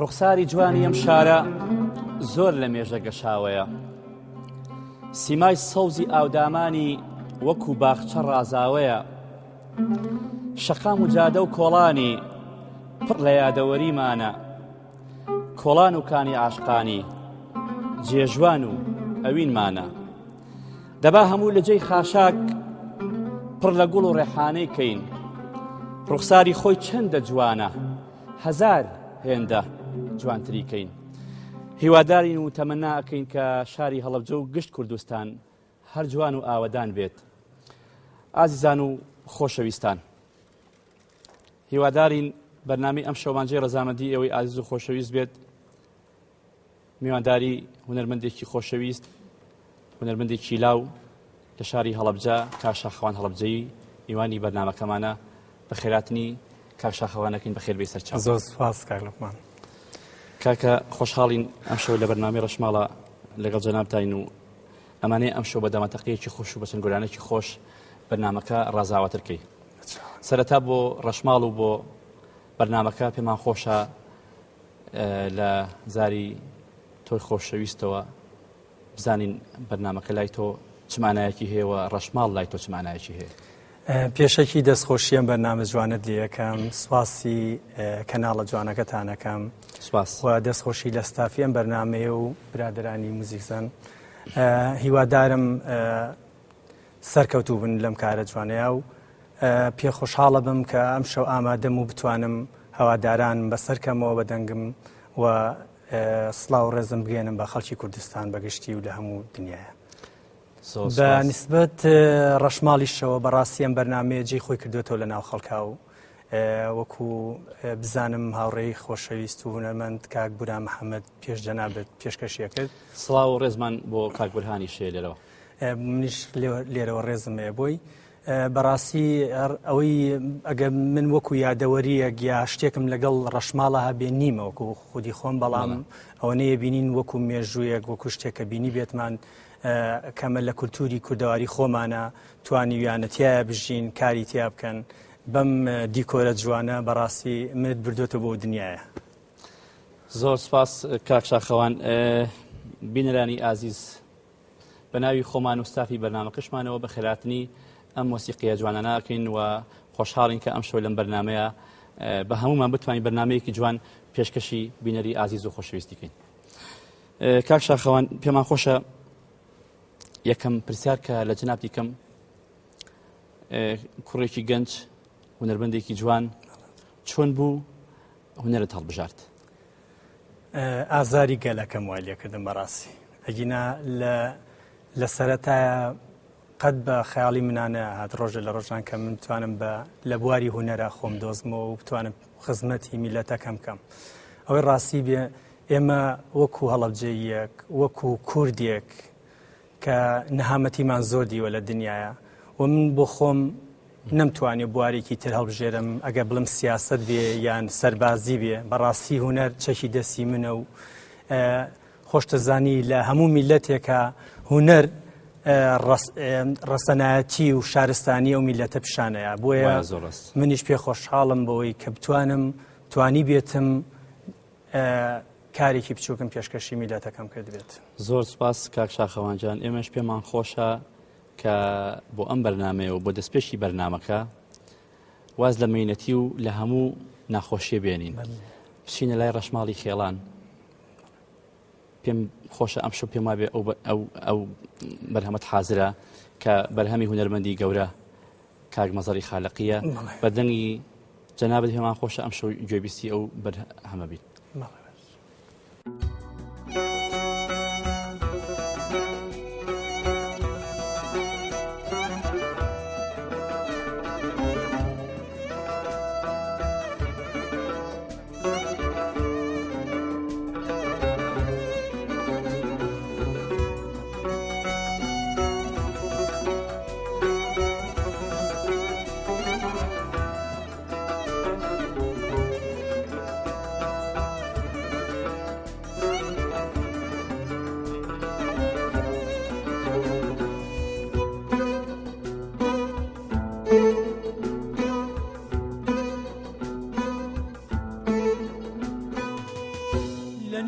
ڕوخساری جوانی ئەم شارە زۆر لە مێژە گەشاوەیە. سیمای سەوزی ئاودامانی وەکو باخچە ڕازاوەیە. شەقام و جادە و کۆڵانی پڕ لە یادەوەریمانە. کۆڵان و کانی عاشقانی جێژوان و ئەوینمانە. دەبا هەموو لە جێی خاشاک پڕ لە گوڵ و ڕێحانەی کەین. ڕوخساری خۆی چەندە جوانە هەزار هێندە جوانتری کەین. هیوادارین و تەمەنا ئەکەین کە شاری هەڵەبجە و گشت کوردستان هەر جوان و ئاوەدان بێت. ئازیزان و خۆشەویستان هیوادارین بەرنامەی ئەم شەومان جێی ڕەزامەندی ئێوەی ئازیز و خۆشەویست بێت. میوانداری هونەرمەندێکی خۆشەویست هونەرمەندێکی لاو لە شاری هەڵەبجە کاک شاخەوان هەڵەبجەیی میوانی بەرنامەکەمانە بەخێراتنی کاک شاخەوانەکەین بەخێر بێی سەرچاو. زۆر سوپاس کاک لوقمان. کاکە خۆشحاڵین ئەمشەو لە بەرنامەی ڕەشماڵە لەگەڵ جەنابتاین و ئەمانەیە ئەمشەو بە دەمەتەقەیەکی خۆش و بە چەند گۆرانێکی خۆش بەرنامەکە ڕازاوەتر کەی. سەرەتا بۆ ڕەشماڵ و بۆ بەرنامەکە پێمان خۆشە لە زاری تۆی خۆشەویستەوە بزانین بەرنامەکە لای تۆ چ مانایەکی هەیە و ڕەشماڵ لای تۆ چ مانایەکی هەیە؟ پێشەکی دەستخۆشی ئەم بەرنامە جوانەت لێ ئەکەم، سوپاسی کەناڵە جوانەکەتان ئەکەم، سوپاس. و دەستخۆشی لە ستافی ئەم بەرنامەیە و برادەرانی موزیکزان. هیوادارم سەرکەوتوو بن لەم کارە جوانەیە و پێ خۆشحاڵە بم کە ئەمشەو ئامادەم و بتوانم هەوادارانم بەسەرکەمەوە بە دەنگم و سڵاو و ڕێزم بگەێنم بە خەڵکی کوردستان بەگشتی و لە هەموو دنیاە. بە نسبەت ڕەشماڵیشەوە بەڕاستی ئەم بەرنمەیە جێی خۆی کردوێتەوە لە ناو خەڵکا و وەکو بزانم هاوڕێی خۆشەویست و هونەرمەند کاک بورا محەممەد پێش جەنابت پێشکەشیە کرد. سڵاو و ڕێزمان بۆ کاک بورهانی شێ لێرەوە. منیش لێرەوە ڕێزم هەیە بۆی. بەڕاستی ئەوەی ئەگەر من وەکو یادەوەریەک یا شتێکم لەگەڵ ڕەشماڵە هەبێ نیمە وەکو خودی خۆم، بەڵام ئەوەنەیە بینین وەکو مێژوویەک وەکو شتێک کە بینی بێتمان کەمە لە کولتوری کوردەواری خۆمانە توانیویانە تایە بژین کاری تیا بکەن بەم دیکۆرە جوانە بەڕاستی منت بردوێتە بۆ دنیاە. زۆر سپاس کاک شاخەوان. بینەرانی ئازیز بە ناوی خۆمان و ستافی بەرنامەکەشمانەوە بەخێرهاتنی ئەم مۆسیقیە جوانانە ئەکەین و خۆشحاڵین کە ئەمشەو لەم بەرنامەیە بە هەمومان بتوانین بەرنامەیەکی جوان پێشکەشی بینەری ئازیز و خۆشەویستی کەین. کاک شاخەوان پێمان خۆشە یەکەم پرسیار کە لە جەنابتی کەم، کوڕێکی گەنج هونەرمەندێکی جوان چۆن بوو هونەرت هەڵبژارد؟ ئازاری گەلەکەم وای لێکردم بەڕاستی، ئەگینا لە سەرەتایە قەت بە خەیاڵی منانە هات ڕۆژە لە ڕۆژان کە من بتوانم بە لە بواری هونەرە خۆم دۆزمەوە و بتوانم خزمەتی میلەتەکەم بکەم. ئەوەی ڕاستی بێ ئێمە وەکو هەڵەبجەیەک وەکو کوردێک کە نەهامەتیمان زۆر دیوە لە دنیاە و من بۆ خۆم نەمتوانی بوارێکی تر هەڵبژێرم ئەگەر بڵم سیاست بێ یان سەربازی بێ، بەڕاستی هونەر چەکی دەستی منە و خۆشتەزانی لە هەموو میلەتێکە هونەر ڕەسەنایەتی و شارستانی ئەو میلەتە پیشانەیە. بۆیە منیش پێ خۆشحاڵم بەوەی کە بتوانم توانی بێتم کارێکی بچووکم پێشکەشی میلەتەکەم کردبێت. زۆر سپاس کاک شاخەوان جان. ئێمەش پێمان خۆشە کە بۆ ئەم بەرنمەیە و بۆ دەستپێشی بەرنمەکە واز لە مینەتی و لە هەموو ناخۆشیە بێنین بچینە لای ڕەشماڵی خێڵان. پێم خۆشە ئەم شەو پێم وابێ ئەو بەرهەمەت حازرە کە بەرهەمی هونەرمەندی گەورە کاک مەزەری خالقیە بە دەنگی جەنابت پێمان خۆشە ئەم شەو گوێبیستی ئەو بەرهەمە بیت.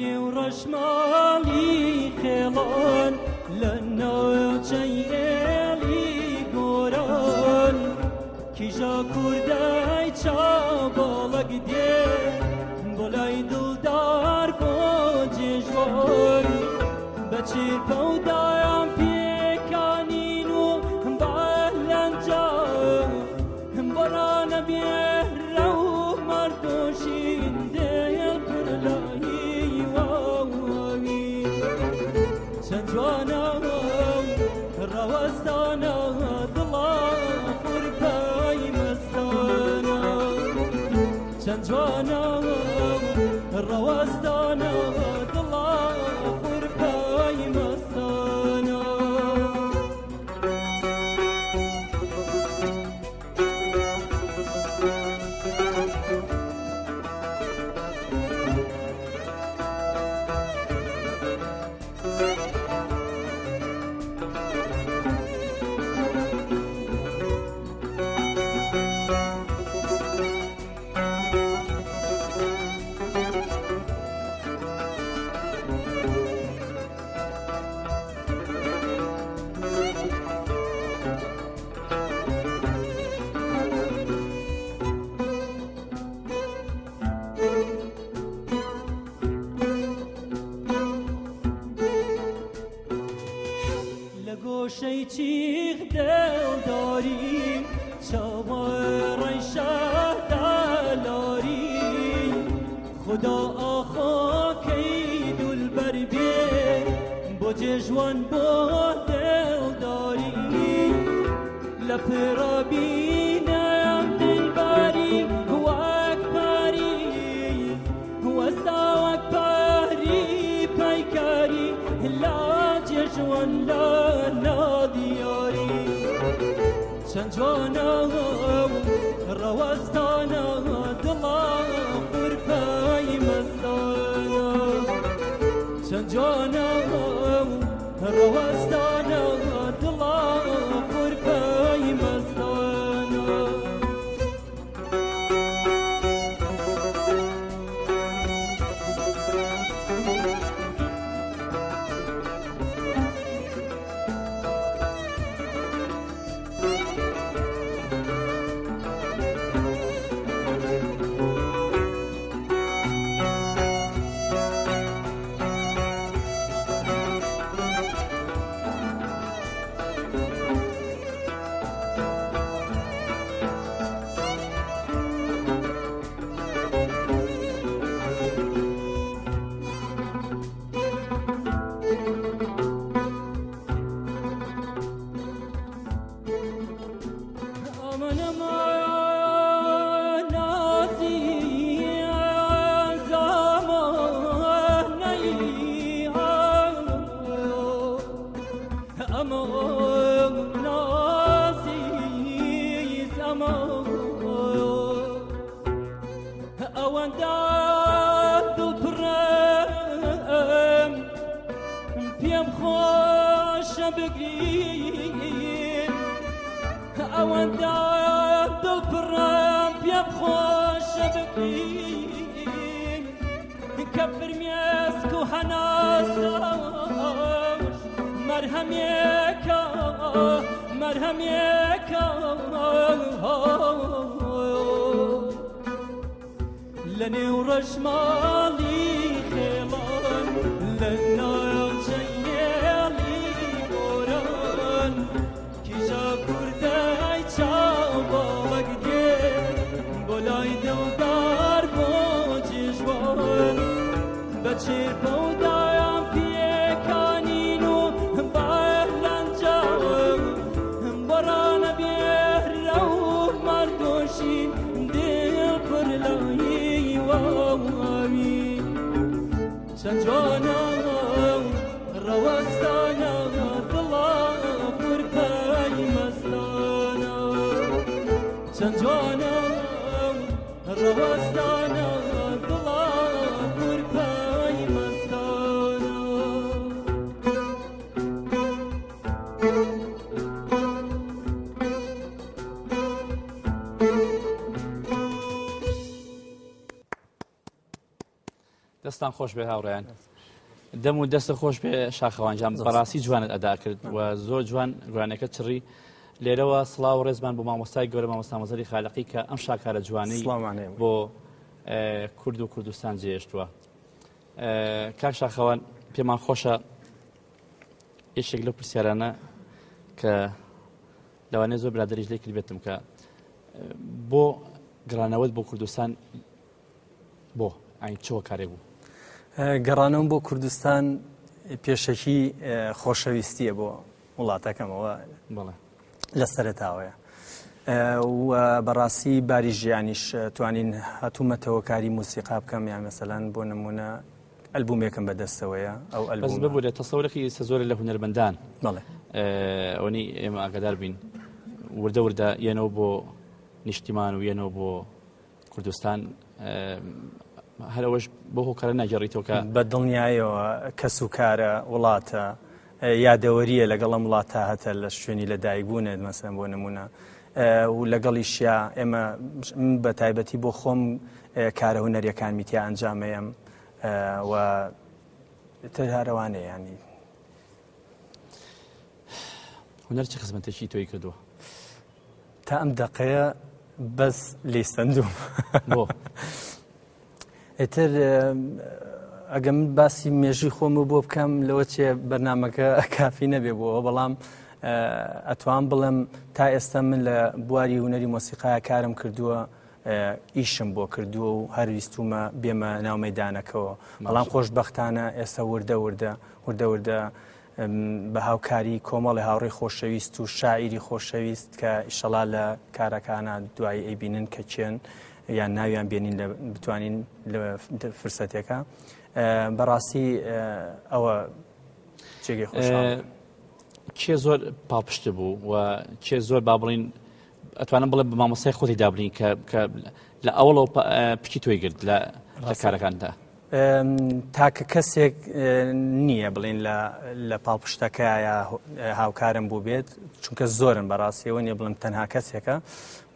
نێو ڕەشماڵی خێڵان لە ناوچەی ئێڵی گۆران کیژا کوردای چاوباڵک دێ بۆ لای دڵدار بۆ جێژوان بە چیرپە و دایان پێکانین و بەلەنجا بەڕانە بێرە و مەردۆشین دێ پڕ لە هیواوی چەند جوانە ڕەوەستانە دڵا خورپای مەستانە چەند جوانە ڕەوەستانە دڵا خورپای مەستانە. لە گۆشەی چیغ دڵداری چاوەڕێی شەهدالاری خدا ئاخاکەی دولبەر بێ بۆ جێژوان بۆ دڵداری لە پڕابینەم دلباری وەک پاری وەستا وەک پاری پەیکاری لا جێژوان لە نادیاری چەند جوانە ڕەوەستانە دڵا خورپای مەستانە چەند جوانە ڕەوەستانە دڵا خورپای مەستانە. ئەوەندە دڵپڕم پێم خۆشە بگریم ئەوەندە دڵپڕم پێم خۆشە بگریم کە فرمێسک و هەناسەش مەرهەمێکە مەرهەمێکە لە نێو ڕەشماڵی خێڵان لە ناوچەی هێڵی گۆران کیژا کوردای چاوباڵک دێ بۆ لای دڵدار بۆ جێژوان بە چیرپە و دایان پێکانین و بەلەنجا بەڕانە بێرە و مەردۆشین دڵ پڕ لە هیواوی چەند جوانە ڕەوەستانە دڵا خورپای مەستانە چەند جوانە ڕەوەستانە دڵا خورپای مەستانە. دەست. دەستان خۆش بێ هاوڕێیان. دەم و دەستە خۆش بێ شاخەوان جان بەڕاستی جوانت ئەدا کرد و زۆر جوان گۆرانەکە چڕی لێرەوە سڵاو و ڕێزمان بۆ مامۆستای گەورە مامۆستا مەزەری خالقی کە ئەم شاکارە جوانەی بۆ کورد و کوردستان جێشتووە کاک شاخەوان پێمان خۆشە یەکێک لەو پرسیارانە کە لەوانەیە زۆر برادریش لێ کردبێتم کە بۆ گەڕانەوەت بۆ کوردستان بۆ ئاین چ هۆکارێک بوو؟ گەڕانەوەم بۆ کوردستان پێشەکی خۆشەویستیە بۆ وڵاتەکەمەوە لە سەرتاوەیە. و بەڕاستی باری ژیانیش توانین هاتوومەتەوە کاری موسیقا بکەم یان مەسەلەن بۆ نمونە ئەلبومێکم بەدەستەوەیە ئەو ئەلبوم ببوورە تەسەورەکەی ئێستا زۆرە لە هونەرمەندان بەڵێ ئەوەنی ئێمە ئاگادار بین وردە وردە یەنەوە بۆ نیشتیمان و یەنەوە بۆ کوردستان هەر ئەوەش بۆ هۆکارە ناگەڕیتەوە کە بە دڵنیایەوە کەس و کارە وڵاتە یادەوەریە لەگەڵ ئەم وڵاتە هەتە لە شوێنی لە دایکبوونت مەسەن بۆ نمونە و لەگەڵیشیا ئێمە بە تایبەتی بۆ خۆم کارە هونەریەکانمی تیا ئەنجامەیەم و تر هەرەوانەیە ینی هونەر چ خزمەتێکی تۆی کردووە؟ تا ئەم دەقەیە بەس لێی سەندوم بۆ ئیتر ئەگە من باسی مێژوی خۆم بۆ بکەم لەوە چێ بەرنمەکە کافی نەبێ بۆەوە بەڵام ئەتوان بڵێم تا ئێستا من لە بواری هوەری مۆسیقایا کارم کردووە ئیشم بۆ کردووە و هەرویستومە بێمە ناو مەدانەکەەوە بەڵام خۆشببختانە ئێستا وردە وردە وردە وردە بە هاوکاری کۆمەڵی هاوڕێی خۆشەویست و شاعیری خۆشەویست کە ئیشەڵا لە کارەکانە دوایی ئەیبینن کە کێن یان ناویان بێنین لە بتوانین لە فرسەتێکە بەڕاستی ئەوە جێگەی خۆشحاڵ کێ زۆر پاڵپشت بوو و کێ زۆر با بڵین ئەتوانم بڵێ بە مامۆستای خۆتی دابنین کە لە ئەوڵەوە پشتی تۆی گرت لە کارەکاندا تاکە کەسێک نییە بڵین لە پاڵپشتەکەیە هاوکارم بوو بێت چونکە زۆرن بەڕاستیەوە نیە بڵم تەنها کەسێکە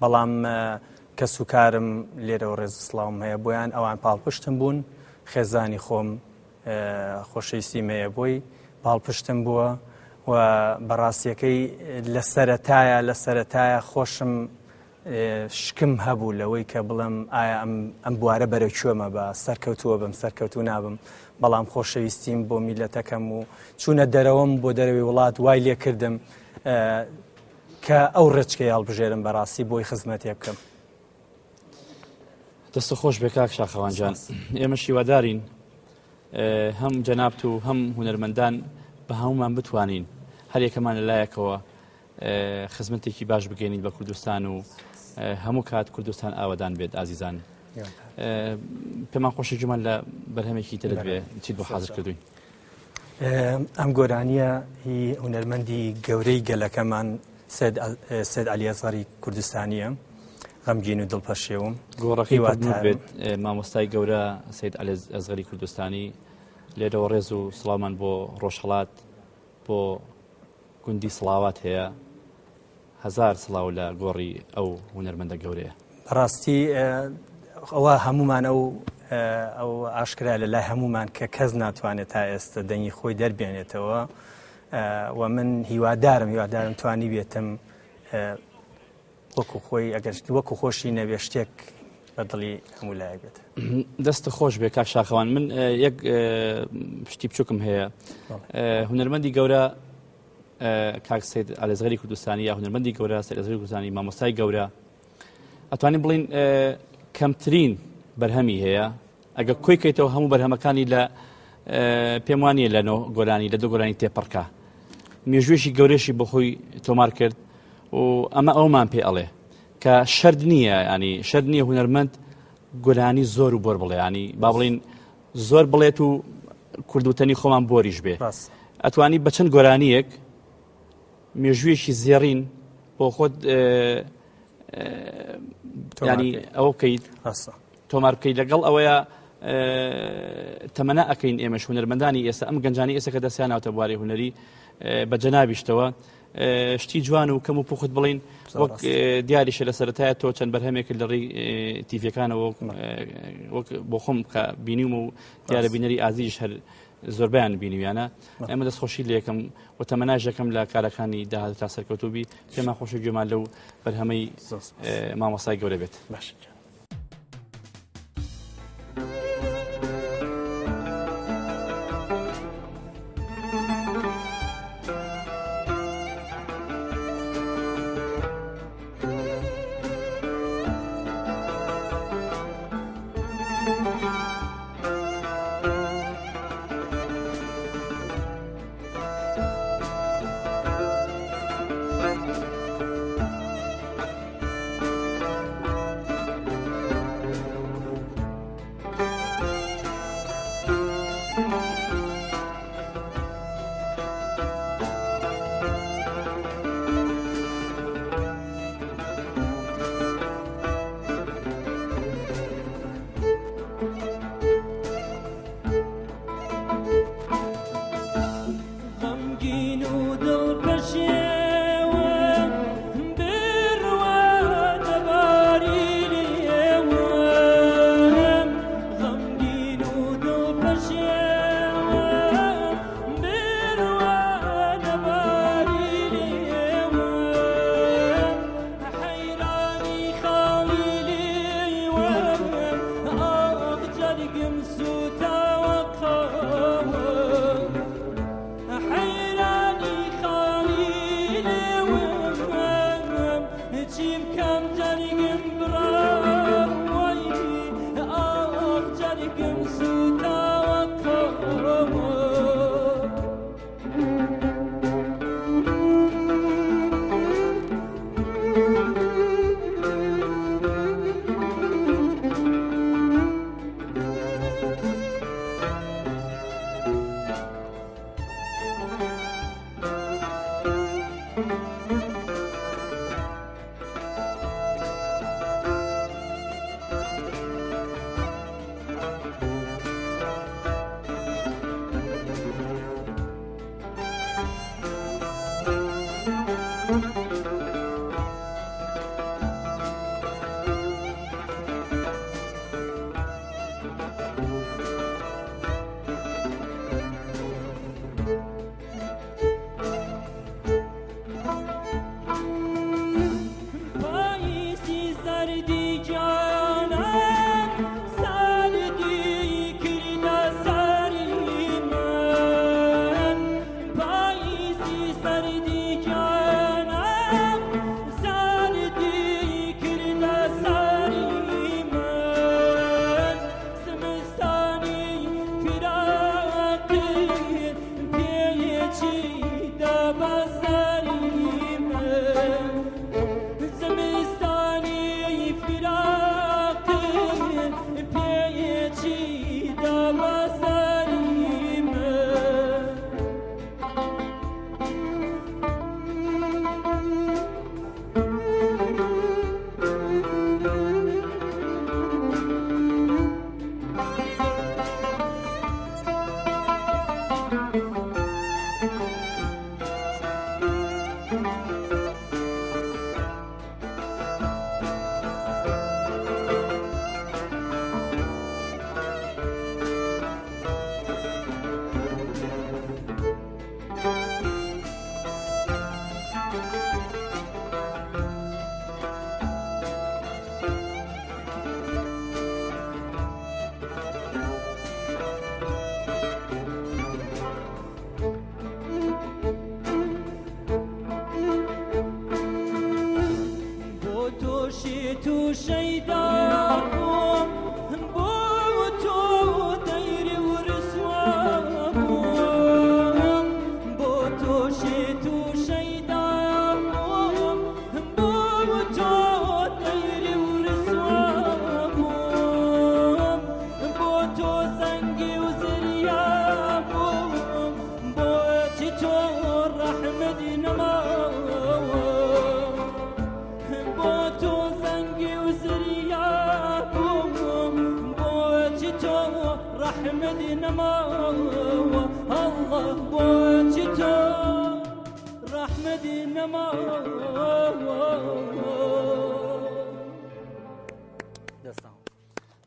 بەڵام کەس و کارم لێرەوە ڕێز سڵاوم هەیە بۆیان ئەوان پاڵپشتم بوون خێزانی خۆم خۆشەویستیم هەیە بۆی پاڵپشتم بووە و بەڕاستیەکەی لە سەرەتایە لە سەرەتایە خۆشم شکم هەبوو لەوەی کە بڵێم ئایا ئەم ئەم بوارە بەرەو کوێمە بە سەرکەوتووە بم سەرکەوتوو نابم بەڵام خۆشەویستیم بۆ میلەتەکەم و چوونە دەرەوەم بۆ دەرەوەی وڵات وای لێکردم کە ئەو ڕێچکەی هەڵبژێرم بەڕاستی بۆی خزمەتێ بکەم. دەست خۆش بێ کاک شاخەوان جان ئێمە شیوادارین هەم جەنابت و هەم هونەرمەندان بە هەمومان بتوانین هەرێکەمان لەلایەکەوە خزمەتێکی باش بگەێنین بە کوردستان و هەموو کات کوردستان ئاوەدان بێت ئازیزان پێمان خۆشە جومان لە بەرهەمێکی ترت بێ چیت بۆ حاضر کردوین ئەم گۆرانیە هی هونەرمەندی گەورەی گەلەکەمان سید علی ئەسغەری کوردستانیە غەمگین و دڵپەشێوم گۆڕەکەی بێت مامۆستای گەورە سید علی ئەسغەری کوردستانی لێرەوە ڕێز و سڵاومان بۆ ڕۆژهڵات بۆ گوندی سڵاوات هەیە هەزار سڵاو لە گۆڕی ئەو هونەرمەندە گەورەیە. بەڕاستی ئەوە هەمومان ئەو ئەو ئاشکرا لە لای هەمومان کە کەس ناتوانێت تا ئێستا دەنگی خۆی دەربێنێتەوە و من هیوادارم هیوادارم توانی بێتم وەکو خۆی ئەگەر وەکو خۆشی نەبێ شتێک بە دڵی هەموو لایەک بێت. دەست خۆش بێ کاک شاخەوان من یەک شتی بچووکم هەیە هونەرمەندی گەورە کاک سید ئالێزغەری کوردستانی یا هونەرمەندی گەورە سید ئەزغەری کوردستانی مامۆستای گەورە ئەتوانین بڵین کەمترین بەرهەمی هەیە ئەگە کۆی کەیتەوە هەموو بەرهەمەکانی لە پێم وانە لە نۆ گۆرانی لە دوو گۆرانی تێپەڕکە مێژوویەکی گەورەشی بۆ خۆی تۆمار کرد و ئەمە ئەومان پێ ئەڵێ کە شەرت نییە ینی شەرت نییە هونەرمەند گۆرانی زۆر و بۆر بڵێ ینی با بڵین زۆر بڵێت و کوردوتەنی خۆمان بۆریش بێ ئەتوانی بە چەند گۆرانیەک مێژوویەکی زێڕین بۆ خۆت ینی ئەوە بکەیت تۆمار بکەیت لەگەڵ ئەوەیە تەمەنا ئەەکەین ئێمەش هونەرمەندانی ئێستا ئەم گەنجانی ئێستا کە دەستیان ناوتە بواری هونەری بە جەنابیشتەوە. شتی جوان و کەم و پوخت بڵین وەک دیاریشە لە سەرەتایە تۆ چەند بەرهەمێکت لە ڕێی تیڤەکانەوە وەک بۆ خۆم کە بینیم و دیارە بینەری ئازیزیش هەر زۆربیان بینیویانە. ئێمە دەستخۆشی لەکەم و تەمەناش دەکەم لە کارەکانی داهاتوو تا سەرکەوتوو بی. پێمان خۆشە گوێمان لەو بەرهەمەی مامۆستای گەورە بێت. باش.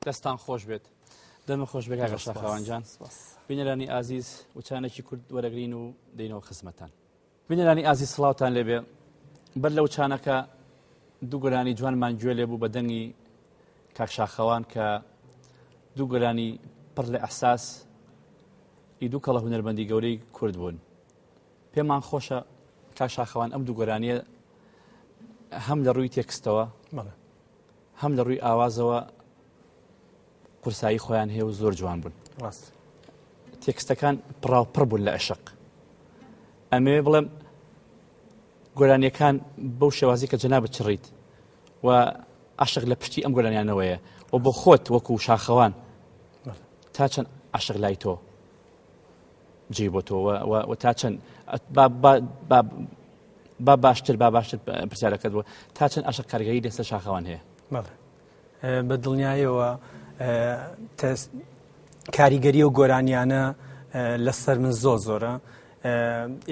دەستان خۆش بێت. دەمە خۆش بێ کاکە شاخەوان جان. بینەرانی ئازیز وچانێکی کورت وەرەگرین و دێینەوە خزمەتان. بینەرانی ئازیز سڵاوتان لێبێ. بەر لە وچانەکە دوو گۆرانی جوانمان گوێ لێ بوو بە دەنگی کاک شاخەوان کە دوو گۆرانی پڕ لە ئەحساس ئی دوو کەڵە هونەرمەندی گەورەی کورد بوون. پێمان خۆشە کاک شاخەوان ئەم دوو گۆرانیە هەم لە ڕووی تێکستەوە هەم لە ڕووی ئاوازەوە قورسایی خۆیان هەیە و زۆر جوان بوون. ڕاست. تێکستەکان پڕاوپڕ بوون لە عشق. ئەمەوێ بڵێم گۆرانیەکان بەو شێوازی کە جەنابت چڕیت و عشق لە پشتی ئەم گۆرانیانەوەیە و بۆ خۆت وەکو شاخەوان تا چەند عشق لای تۆ جێی بۆ تۆ و تا چەند با باشتر با باشتر پرسیارەکەت بوو تا چەند عشق کارگەری لەسەر شاخەوان هەیە؟ بەڵێ بە دڵنیایەوە کاریگەری و گۆرانیانە لەسەر من زۆر زۆرە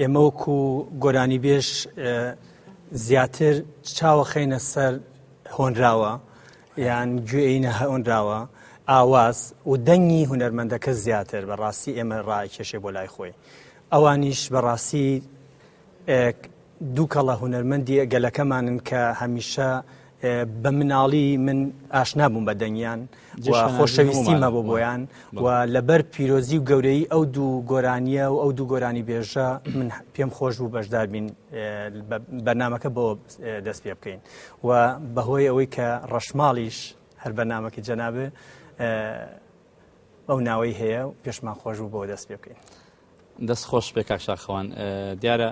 ئێمە وەکو گۆرانی بێژ زیاتر چاوە خەینە سەر هۆنراوە یان گوێینە هۆنراوە ئاواز و دەنگی هونەرمەندەکە زیاتر بەڕاستی ئێمە ڕاکێشێ بۆ لای خۆی ئەوانیش بەڕاستی دووکەڵە هونەرمەندی گەلەکەمانن کە هەمیشە بە مناڵی من ئاشنا بووم بە دەنگیان و خۆشەویستیم هەبوو بۆیان و لەبەر پیرۆزی و گەورەی ئەو دوو گۆرانیە و ئەو دوو گۆرانی بێژە من پێم خۆش بوو بەشدار بین بەرنمەکە بۆ دەست پێ بکەین و بەهۆی ئەوەی کە ڕەشماڵیش هەر بەرنمەکەی جەنابێ ئەو ناوەی هەیە و پێشمان خۆش بوو بۆ دەست پێ بکەین. دەست خۆش بێ کاک شاخەوان دیارە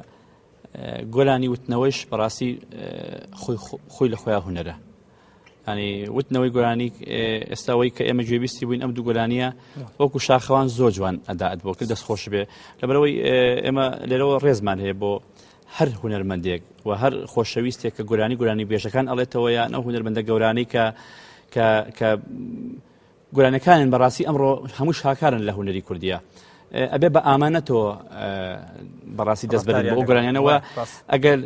گۆرانی وتنەوەیش بەڕاستی خۆی لە خۆیان هونەرە ینی وتنەوەی گۆرانی ئێستاەوەی کە ئێمە گوێبیستی بووین ئەم دوو گۆرانیە وەکو شاخەوان زۆر جوان ئەدات بۆ کرد دەست خۆش بێ لەبەرەوەی ئێمە لێرەوە ڕێزمان هەیە بۆ هەر هونەرمەندێک و هەر خۆشەویستێک کە گۆرانی گۆرانی بێژەکان ئەڵێتەوە یان ئەو هونەرمەندە گەورانەی کە کە کە گۆرانیەکانیان بەڕاستی ئەمڕۆ هەموو شاکارن لە هونەری کوردیە ئەبێ بە ئامانەتەوە بەڕاستی دەست بەرن بۆ گۆرانیانەوە ئەگەر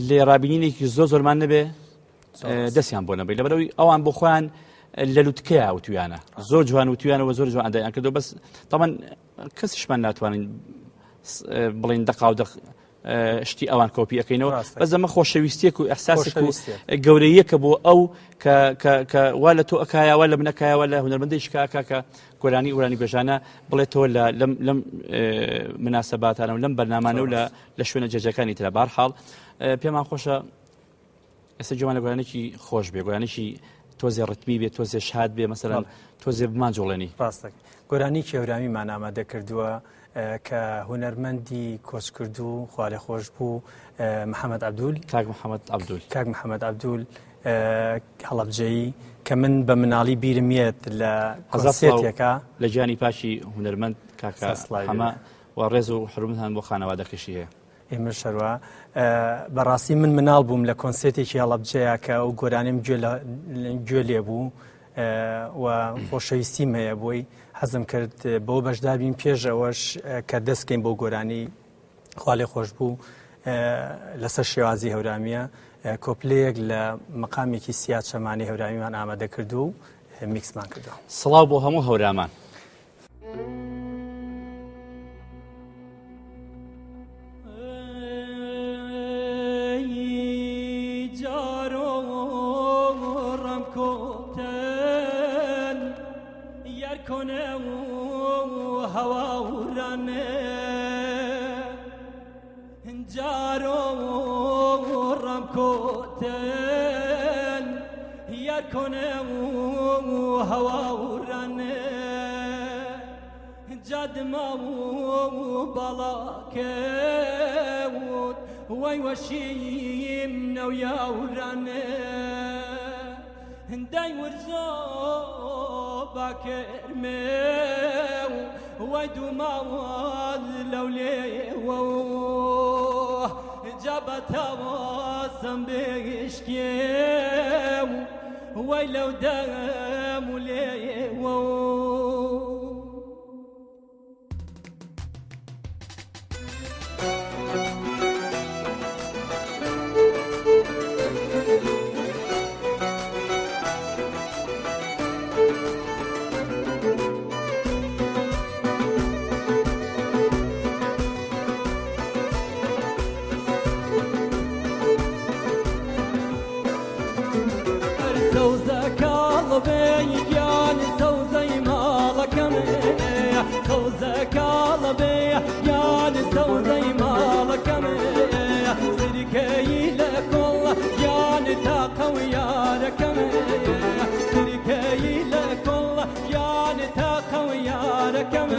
لێڕابینینێکی زۆر زۆرمان نەبێ دەستیان بۆ نەبی لەبەرەوەی ئەوان بۆ خۆیان لە لوتکەیە وتویانە زۆر جوان وتویانەوە زۆر جوان ئەدایان کردو بەس تاوان کەسیشمان ناتوانین بڵین دەقاو دەق شتی ئەوان کۆپی ئەەکەینەوە بەس ئەمە خۆشەویستیەک و ئەحساسێک و گەورەیەکە بۆ ئەو کە وا لە تۆ ئەکایە وا لە منەکایەوە لە هونەرمەندی شکاکە کە گۆرانی ئورانی بێژانە بڵێتەوە لە لەم لەم مناسباتانە و لەم بەرنامانە و لە لە شوێنە جێجەکانی ترە بارحاڵ پێمان خۆشە ئێستا گوێمان لە گۆرانێکی خۆش بێ گۆرانێکی تۆزێ ڕتمی بێ تۆزێ شاد بێ مەسەرەن تۆزێ بمان جوڵێنی. ڕاستە گۆرانی کێورامیمان ئامادە کردووە کە هونەرمەندی کۆچکردوو خوالێخۆش بوو محەممەد عەبدول کاک محەممەد عەبدول کاک محەممەد عەبدول هەڵەبجەیی کە من بە مناڵی بیرم یەت لە کۆنسێرتێکا لە گیانی پاکی هونەرمەند کاکە حەمە و ڕێز و حورمەتمان بۆ خانەوادەکەشی هەیە. ئێمەش هەروا. بەڕاستی من مناڵ بووم لە کۆنسێرتێکی هەڵەبجەیە کە ئەو گۆرانیم گوێ لێ بوو و خۆشەویستیم هەیە بۆی حەزم کرد بۆ بەشدار بین پێش ئەوەش کە دەستکەین بۆ گۆرانی خوالێ خۆش بوو لەسەر شێوازی هەورامیە کۆپلەیەک لە مەقامێکی سیا چەمانی هەورامیمان ئامادە کردو و میکسمان کردو. سڵاو بۆ هەموو هەورامان. سەوزە کاڵ بێ گیان سەوزەی ماڵەکەم سەوزە کاڵ بێ گیان سەوزەی ماڵەکەم سرکەی لە کۆڵ گیان تاقە و یارەکەم سرکەی لە کۆڵ گیان تاقە و یارەکەم.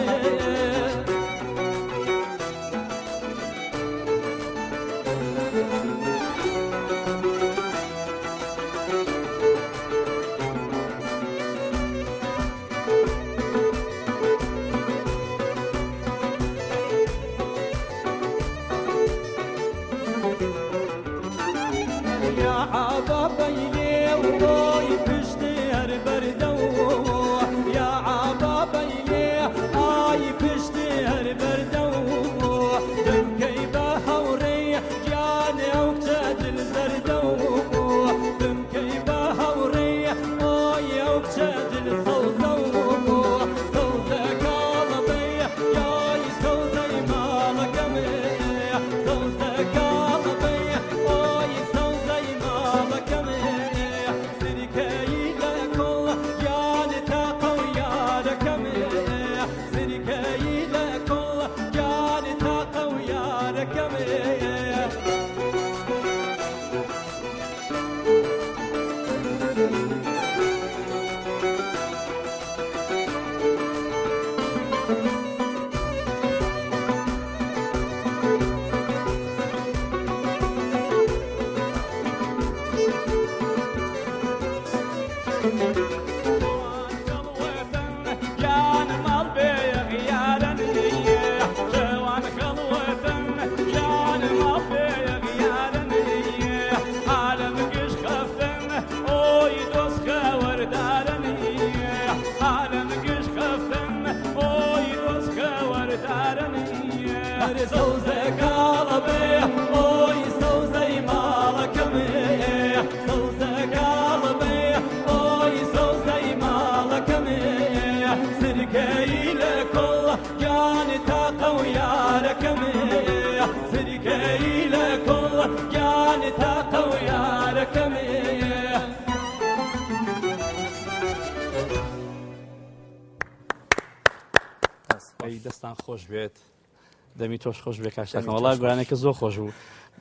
یا عابا بەیلێ و بۆی پشتی هەر بەردە و یا عابا بەیلێ ئای پشتی هەر بەردە و بمکەی بە هەوڕێ گیانێ ئەو کچە دل زەردە و بمکەی بە هەوڕێ ئای ئەو کچە دل سەوزە و سەوزە کاڵە بێ یای سەوزەی ماڵەکەم سەوزە کاڵە بێ ئای سەوزەی ماڵەکەم سرکەی لە کۆڵ گیان تاقە و یارەکەم سرکەی لە کۆڵ گیان تاقە و یارەکەم. گیان ماڵ بێ غیارن شەوان خەڵوەتن گیان ماڵ بێ غیارن عالەم گشت خەفتن ئۆی دۆست خەوەردارن عالەم گشت خەفتن ئۆی دۆست خەوەردارن سەوزە کاڵە بێ ئۆی سەوزەی ماڵەکەم سەوزە کاڵە بێ ئۆی سەوزەی ماڵەکەم سرکەی لە کۆڵ گیان تاقە و یارەکەم سرکەی لە کۆڵ گیان تاقە و یارەکەم. ئەی دەستان خۆش بێت دەمی تۆش خۆش بێ کاشتەکەم وەڵا گۆرانێکە زۆر خۆش بوو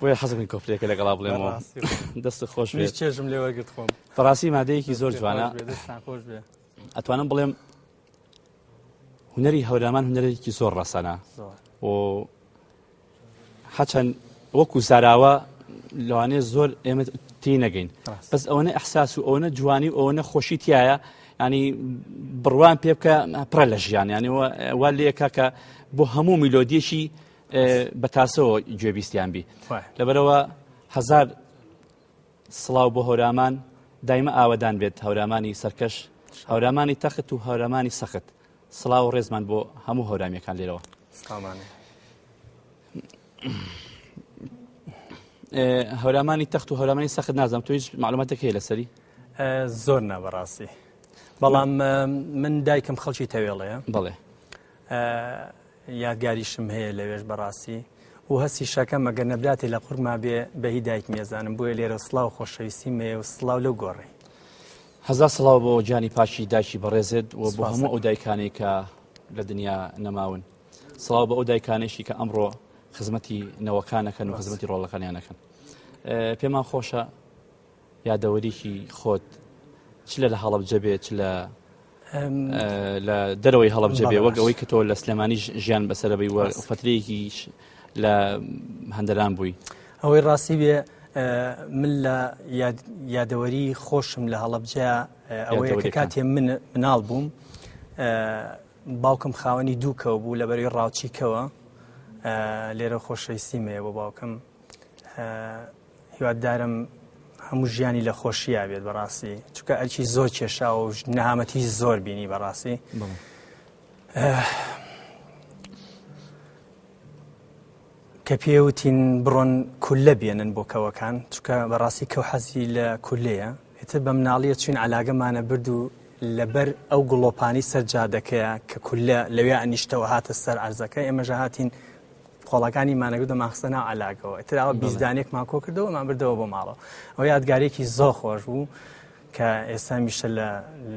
بۆیە حەزم کۆپلێکە لەگەڵا بڵێمەوە دەست خۆش بێت چێژم لێ وەرگرت خۆم بەڕاستی مادەیەکی زۆر جوانە دەستان خۆش بێ ئەتوانم بڵێم هونەری هەورامان هونەرێکی زۆر ڕەسەنە و هەچەند وەکو زاراوە لەوانەیە زۆر ئێمە تی نەگەین بەس ئەوەنە ئەحساس و ئەوەنە جوانی و ئەوەنە خۆشی تایە ینی بڕوان پێ بکە پڕە لە ژیان ینی وا لێکا کە بۆ هەموو میلۆدیەکی بە تاسەوە گوێبیستیان بی لەبەرەوە هەزار سڵاو بۆ هەورامان دایمە ئاوەدان بێت هەورامانی سەرکەش هەورامانی تەخت و هەورامانی سەخت سڵاو و ڕێزمان بۆ هەموو هەورامیەکان لێرەوە. هەورامانی تەخت و هەورامانی سەخت نازانم تۆ هیچ معلوماتێک هەیە لەسەری؟ زۆر نا بەڕاستی بەڵام من دایکم خەڵکی تەوێڵەیە بەڵێ یادگاریشم هەیە لەوێش بەڕاستی و هەستی شەکەم ئەگەر نەبراتێ لە قورگما بێ بە هی دایکم ێزانم بۆیە لێرە سڵاو خۆشەویستیم هەیە و سڵاو لەو گۆڕەی. هەزا سڵاو بۆ گیانی پاکی دایکی بەڕێزت و بۆ هەموو ئەو دایکانەی کە لە دنیا نەماون سڵاو بۆ ئەو دایکانەیشی کە ئەمڕۆ خزمەتی نەوەکانەکەن و خزمەتی ڕۆڵەکانیان ئەکەن پێمان خۆشە یادەوەریی خۆت چ لە لە هەڵەبجە بێ چ لە لە دەرەوەی هەڵەبجە بێ وەک ئەوەی کە تۆ لە سلێمانی ژیان بەسەرەبەی وە فترەیەکیش لە هەندەران بووی. ئەوەی ڕاستی بێ من لە یادەوەری خۆشم لە هەڵەبجە ئەوەیە کە کاتێ من مناڵ بووم باوکم خاوەنی دوو کەو بوو لە بەرەی ڕاوچیکەوە لێرە خۆشەویستیم هەیە بۆ باوکم هیوادارم هەموو ژیانی لە خۆشییا بێت بەڕاستی چونکە ئەرکی زۆر کێشاوە و نەهامەتی زۆر بینی بەڕاستی کە پێوتین بڕۆن کولە بێنن بۆ کەوەکان چونکە بەڕاستی کەو حەزی لە کولەیە ئیتر بە مناڵیە چوین علاگەمانە برد و لەبەر ئەو گڵۆپانی سەر جادەکەیە کە کولە لەوێ ئەنیشتەوە هاتە سەر عەرزەکە ئێمەژە هاتین قۆڵەکانی مانەگرت دەمان خستە ناو عەلاگەوە ئیتر ئەوە بیزدانێکمان کۆ کردەوە مان بردەوە بۆ ماڵەوە ئەو یادگارێکی زۆر خۆش بوو. کە ئێستا میشە لە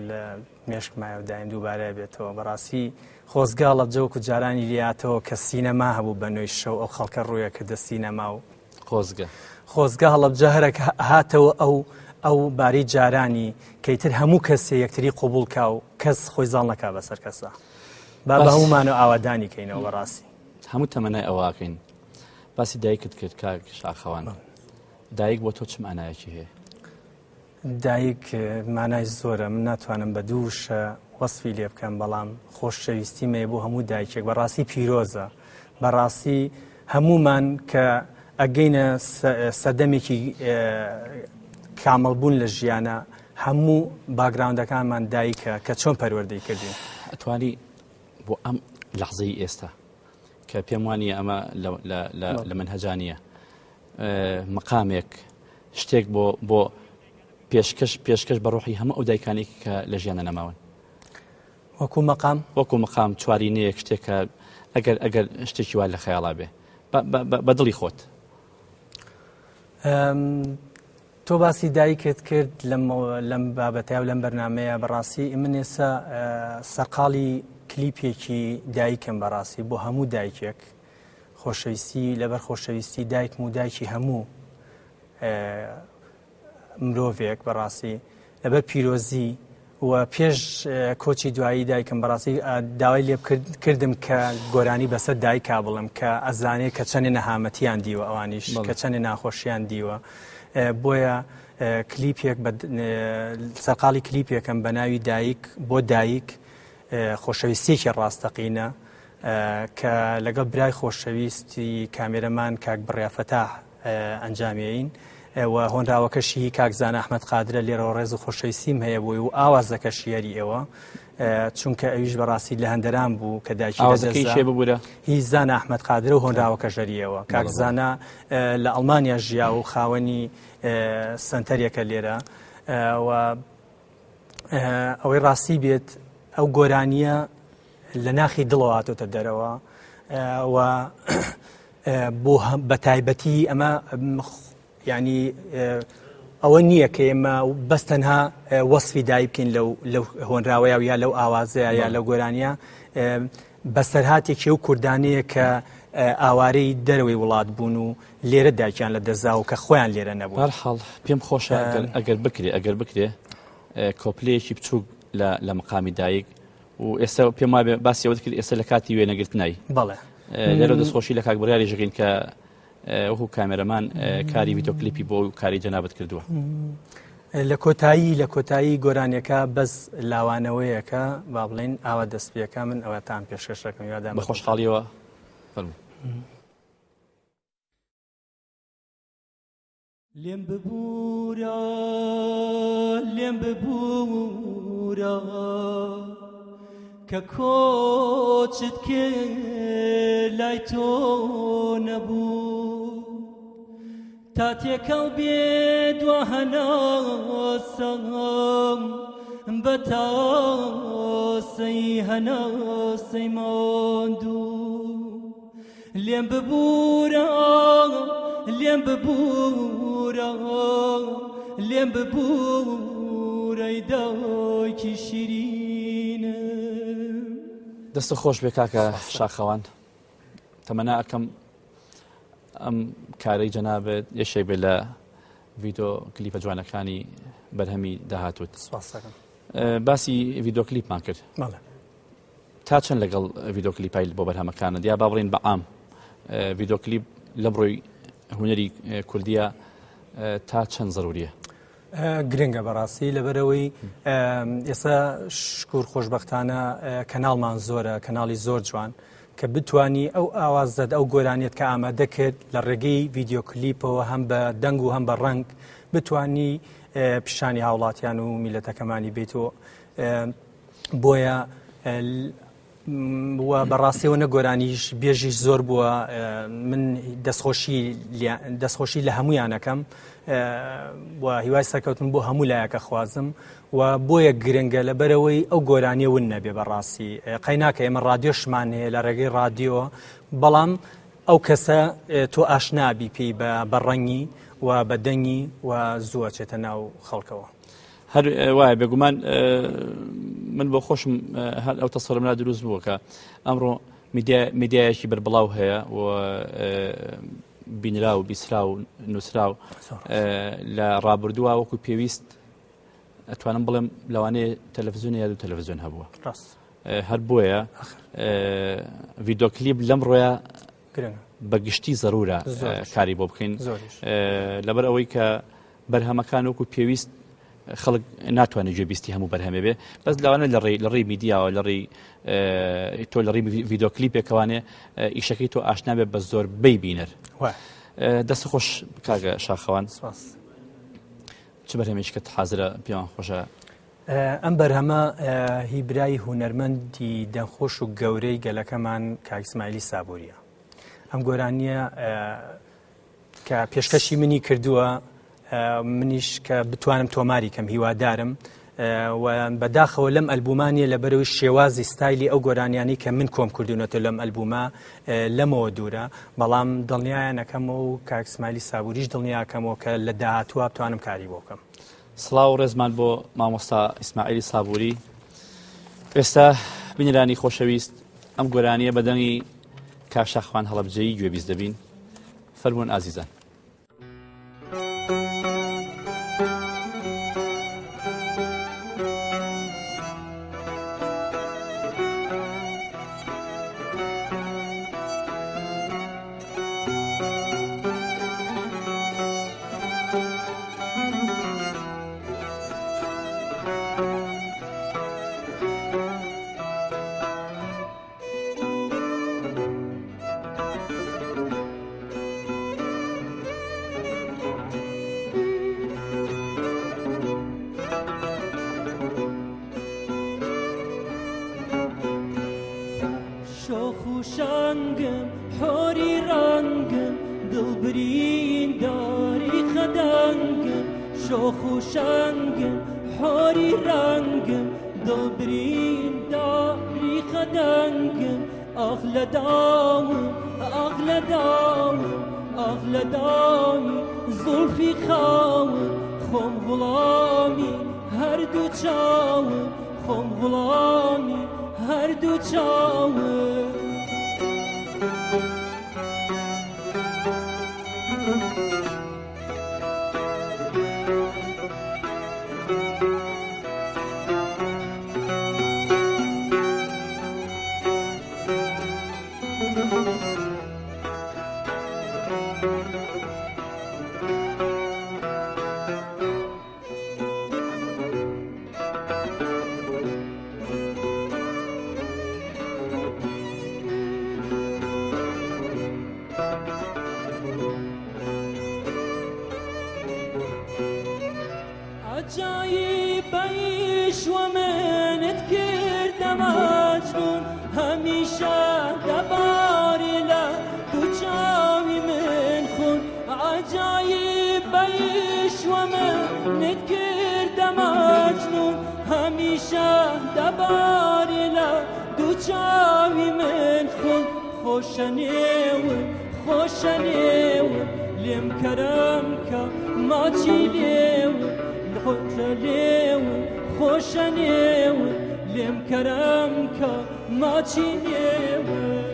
لە مێشکمایە و دایم دووبارە بێتەوە بەڕاستی خۆزگا هەڵەبجە وەکو جارانی لاتەوە کە سینەما هەبوو بە نۆی شەو ئەو خەڵکە ڕوویە کردە سینەما و خۆزگە خۆزگە هەڵەبجە هەرەک هاتەوە ئەو ئەو باری جارانی کەیتر هەموو کەسێ یەکتری قوبول کا و کەس خۆی زاڵ نەکا بەسەر کەسا با بە هەمومانەوە ئاوادانی کەینەوە بەڕاستی هەموو تەمەنای ئەوەکەین باسی دایکت کرد کاک شاخەوان دایک بۆ تۆ چ مانایەکی هەیە؟ دایک مانای زۆرە من ناتوانم بە دوو وشە وەسفی لێ بکەم بەڵام خۆشەویستی مەیە بۆ هەموو دایکێک بەڕاستی پیرۆزە بەڕاستی هەمومان کە ئەگەینە سەردەمێکی کامڵبوون لە ژیانە هەموو باگراوندەکانمان دایکە کە چۆن پەروەردەی کردین. ئەتوانی بۆ ئەم لەحزەی ئێستا کە پێم وانە ئەمە لە منهەجا نییە مەقامێک شتێک بۆ بۆ پێشکەش پێشکەش بە ڕۆحی هەموو ئەو دایکانێک کە لە ژیانە نەماون وەکو مەقام وەکو مەقام چوارینەیەک شتێکە ئەگەر ئەگەر شتێکی وا لە خەیاڵا بێ بە دڵی خۆت تۆ باسی دایکت کرد لەم بابەتە و لەم بەرنمەیە بەڕاستی من ئێستا سەرقاڵی کلیپێکی دایکم بەڕاستی بۆ هەموو دایکێک خۆشەویستی لەبەر خۆشەویستی دایکم و دایکی هەموو مرۆڤێک بەڕاستی لەبەر پیرۆزی و پێش کۆچی دوایی دایکم بەڕاستی داوای لێ کردم کە گۆرانی بەسەر دایکا بڵم کە ئەزانێ کە چەندێ نەهامەتیان دیوە ئەوانیش کە چەندێ ناخۆشیان دیوە بۆیە کلیپێک سەرقاڵی کلیپێکم بە ناوی دایک بۆ دایک خۆشەویستیەکی ڕاستەقینە کە لەگەڵ برای خۆشەویستی کامێرەمان کاک بڕیا فەتاح ئەنجامیین و هۆنراوەکەشی کاک زانا ئەحمەد قادرە لێرەوە ڕێز و خۆشەویستیم هەیە بۆی و ئاوازەکەشی هەری ئێوە چونکە ئەویش بەڕاستی لە هەندەران بوو کە دایکی لەدەستدا ببورە هی زانا ئەحمەد قادرە و هۆنراوەکە ژەریەوە کاک زانا لە ئەڵمانیا ژیا و خاوەنی سنتەرێکە لێرە و ئەوەی ڕاستی بێت ئەو گۆرانیە لە ناخی دڵەوە هاتۆتە دەرەوە و بۆ بە تایبەتی ئەمە ینی ئەوە نییە کە ئێمە بەس تەنها وەصفی دای بکەین لەو لەو هۆنراوەیە و یا لەو ئاوازەیە یا لەو گۆرانیە بەسەرهاتێکی ئەو کوردانەیە کە ئاوارەی دەرەوەی وڵات بوون و لێرە دایکیان لە دەستدا و کە خۆیان لێرە نەبوون. بەرحاڵ پێم خۆشە ئەگەر بکرێ ئەگەر بکرێ کۆپلەیەکی بچووک لە مقامی دایک و ئێستا پێم وابێ باسی ئەوەت کرد ئێستا لە کاتی وێنەگرتنای. بەڵێ. لێرە دەستخۆشی لە کاک بڕیاری ژەکەین کە وەکو کامێرەمان کاری ڤیدۆ کلیپی بۆ کاری جەنابت کردووە. لە کۆتایی لە کۆتایی گۆرانیەکە بەس لاوانەوەیەکە با بڵێن ئاوا دەست پێکە من ئەوەتان پێشکەشەکەم یادام بە خۆشحاڵیەوە فەرموو. لێم ببوورە لێم ببوورە کە کۆچت کرد لای تۆ نەبوو تا تێکەڵ بێ دوا هەناسەم بە تاسەی هەناسەی ماندوو لێم ببوورە لێم ببوورە لێم ببوورەی دایکی شیرینم. دەستت خۆش بێ کاکە شاخەوان تەمەنا ئەکەم ئەم کارەی جەنابێت یەکێک بێ لە ڤیدۆ کلیپە جوانەکانی بەرهەمی داهاتوت باسی ڤیدۆ کلیپمان کرد تا چەند لەگەڵ ڤیدۆ کلیپایل بۆ بەرهەمەکانت یا با بڵین بە عام ڤیدۆ کلیپ لەم ڕووی هوەری کوردیە تا چەند زەروریە؟ گرنگە بەڕاستی لەبەرەوەی ئێستا شکور خۆشببختانە کەناڵمان زۆرە کەناڵی زۆر جوان کە بتانی ئەو ئاوازت ئەو گۆرانیت کە ئامادە کرد لە ڕێگەی ڤیددیو کلیپەوە هەم بە دەنگ و هەم بە ڕەنگ بتانی پیشانی هاوڵاتیان و میلەتەکەمانی بیتەوە بۆیە و بەڕاستیەوە نە گۆرانیش بێژیش زۆر بووە من دەستخۆشی دەستخۆشی لە هەمویانەکەم و هیوای سەرکەوتن بۆ هەموو لایەکە خوازم و بۆیە گرنگە لەبەرەوەی ئەو گۆرانیە ون نەبێ بەڕاستی قەیناکە ئێمە ڕادیۆشمان هەیە لە ڕێگەی ڕادیۆ بەڵام ئەو کەسە تۆ ئاشنابی پێی بە ڕەنگی و بە دەنگی و زووە چێتە ناو خەڵکەوە. هەر وایە بێگومان من بۆ خۆشم هەر ئەو تەسەرم لا دروست بووە کە ئەمڕۆ میدیایەکی بەربڵاو هەیە و بینرا و بیسرا و نووسرا و لە ڕابردووە وەکو پێویست ئەتوانم بڵێم لەوانەیە تەلەڤزیۆن یا دوو تەلەڤزیۆن هەبووە هەر بۆیە ڤیدۆ کلیپ لەم ڕۆیە بە گشتی زەرورە کاری بۆ بکەین لەبەر ئەوەی کە بەرهەمەکان وەکو پێویست خەڵک ناتوانێت گوێبیستی هەموو بەرهەمێ بێ بەس لەوانە لە ڕێی لە ڕێی میدیاوە لە ڕێی تۆ لە ڕێی ڤیدۆ کلیپێکەوانێ ئیشەکەی تۆ ئاشنا بێ بە زۆربەی بینەر دەست خۆش کاگە شاخەوان چ بەرهەمێکی کە حازرە پێوان خۆشە؟ ئەم بەرهەمە هی برای هونەرمەندی دەنگخۆش و گەورەی گەلەکەمان کاک ئیسماعیلی سابوریە. ئەم گۆرانییە کە پێشکەشی منی کردووە منیش کە بتوانم تۆماری کەم هیوادارم و بەداخەوە لەم ئەلبومانە لە بەرەوەی شێوازی ستایلی ئەو گۆرانیانی کە من کۆم کردوونەتە لەم ئەلبومە لەمەوە دوورە بەڵام دڵنیایانەکەمەوە و کاک سمایلی سابوریش دڵنیاکەمەوە کە لە داهاتووە بتوانم کاری بۆ بکەم. سڵاو و ڕێزمان بۆ مامۆستا ئیسماعیلی سابوری. ئێستا بینەرانی خۆشەویست ئەم گۆرانییە بە دەنگی کاک شاخوان هەڵەبجەیی گوێبیست دەبین. فەرموون ئازیزان. شۆخ و شەنگم حۆری ڕەنگم دڵ برینداری خەدەنگم شۆخ و شەنگم حۆری ڕەنگم دڵ برینداری خەدەنگم ئاخ لە داوم ئاخ لە داوم ئاخ لە داوی زوڵفی خاوم خۆم غوڵامی هەردوو چاوم خۆم غوڵامی هەردوو چاوم. عەجایبەیش وە منت کردە مەجنوون هەمیشە دەباری لە دوو چاوی من خون عەجایبەیش وە منت کردە مەجنوون هەمیشە دەباری لە دوو چاوی من خون خۆشە نێوت خۆشە نێوت لێم کەرەم کە ماچی لێوت خۆشە لێوت خۆشە نێوت لێم کەرەم کە ماچی لێوت.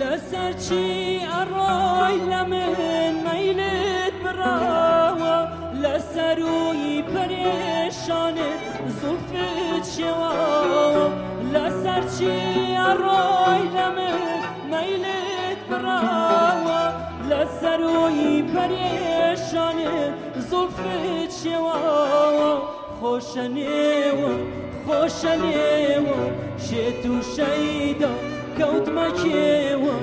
لەسەر چی ئەڕۆی لە من مەیلت بڕاوە لەسەروی پەرێشانت زوڵفت شێواوە لەسەر چی ئەڕۆی لە من مەیلت بڕاوە لەسەروی پەرێشانت زوڵفت شێواوە خۆشە نێوە خۆشە نێوە شێت و شەیدا کەوتمە کێوە.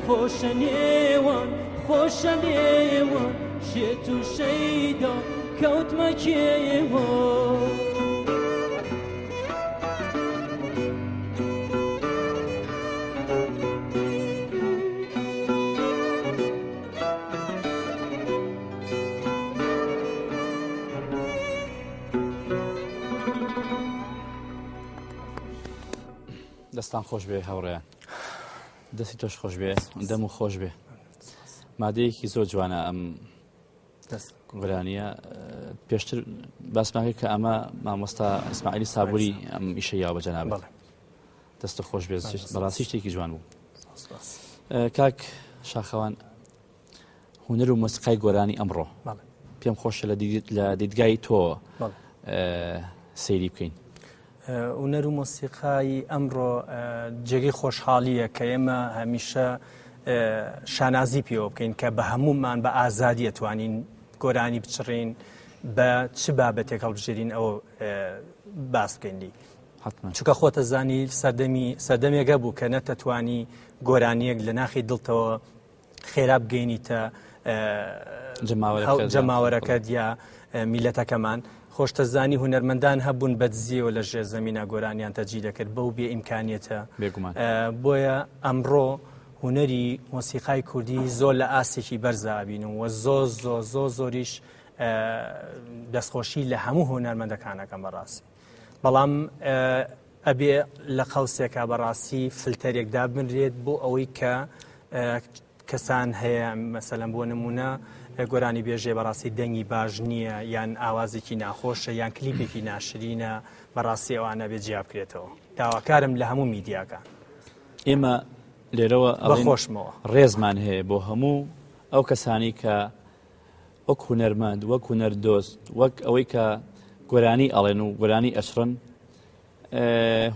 خۆشە نێوان خۆشە نێوان شێت و شەیدا کەوتمە کێوان. دەستان خۆش بێ هاوڕێیان دەستی تۆش خۆش بێ دەم و خۆش بێ مادەیەکی زۆر جوانە ئەم گۆرانیە پێشتر باسمان کرد کە ئەمە مامۆستا ئیسماعیلی سابوری ئەم ئیشە یاوە بە جەنابت دەستە خۆش بێت بەڕاستی شتێکی جوان بوو کاک شاخەوان هونەر و مۆسیقای گۆرانی ئەمڕۆ پێم خۆشە لە دیدگای تۆ سەیری بکەین. هونەر و مۆسیقای ئەمڕۆ جێگەی خۆشحاڵییە کە ئێمە هەمیشە شانازی پێوە بکەین کە بە هەموومان بە ئازادی ئەتوانین گۆرانی بچڕین بە چ بابەتێک هەڵبژێرین ئەوە باس بکەین لی چونکە خۆتە زانی سەردەمی سەردەمێکە بوو کە نەتەتوانی گۆرانیەک لە ناخی دڵتەوە خێرا بگەینیتە جەماوەرەکەت یا میلەتەکەمان خۆشتەزانی هونەرمەندان هەبوون بەدزیەوە لە ژێر زەمینە گۆرانیان تەجی دەکرد بەو بێ ئیمکانیەتە بۆیە ئەمڕۆ هونەری مۆسیقای کوردی زۆر لە ئاستێکی بەرزابین و زۆ زۆ زۆ زۆریش دەستخۆشی لە هەموو هونەرمەندەکانەکەم بەڕاستی بەڵام ئەبێ لە قەوسێکا بەڕاستی فلتەرێک دابنرێت بۆ ئەوەی کە کەسان هەیە مەسەلەن بۆ نمونە گۆرانی بێژێ بەڕاستی دەنگی باش نییە یان ئاوازێکی ناخۆشە یان کلیپێکی ناشرینە بەڕاستی ئەوانە بێ جیا بکرێتەوە داواکارم لە هەموو میدیاکان ئێمە لێرەوە بەخۆشمەوە ڕێزمان هەیە بۆ هەموو ئەو کەسانی کە وەک هونەرمەند وەک هونەردۆست وەک ئەوەی کە گۆرانی ئەڵێن و گۆرانی ئەچڕن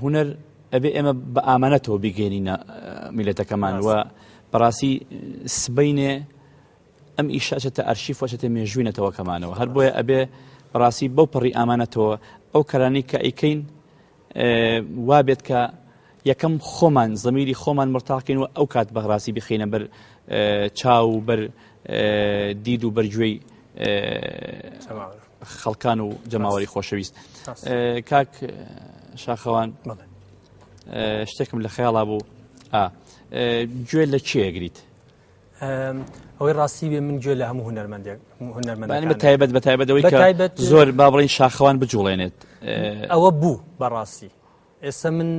هونەر ئەبێ ئێمە بە ئامانەتەوە بیگەێنینە میلەتەکەمان و بەڕاستی سبینێ ئەم ئیشە ئەچێتە ئەرشیف وەچێتە مێژووی نەتەوەکەمانەوە هەر بۆیە ئەبێ بەڕاستی بەو پەڕی ئامانەتەوە ئەو کەرانی کە ئەیکەین وا بێت کە یەکەم خۆمان زەمیری خۆمان مرتاقین و ئەو کات بەڕاستی بخینە بەر چاو و بەر دید و بەرگوێی خەڵکان و جەماوەری خۆشەویست کاک شاخەوان شتێکم لە خەیاڵا بوو گوێ لە کێ گریت ئەوەی ڕاستی بێ من گوێ لە هەموو هونەرمەندێک هونەرمەندانی بە تایبەت بە تایبەت ئەوەی کە زۆر با بڵین شاخەوان بجوڵێنێت ئەوە بوو بەڕاستی ئێستا من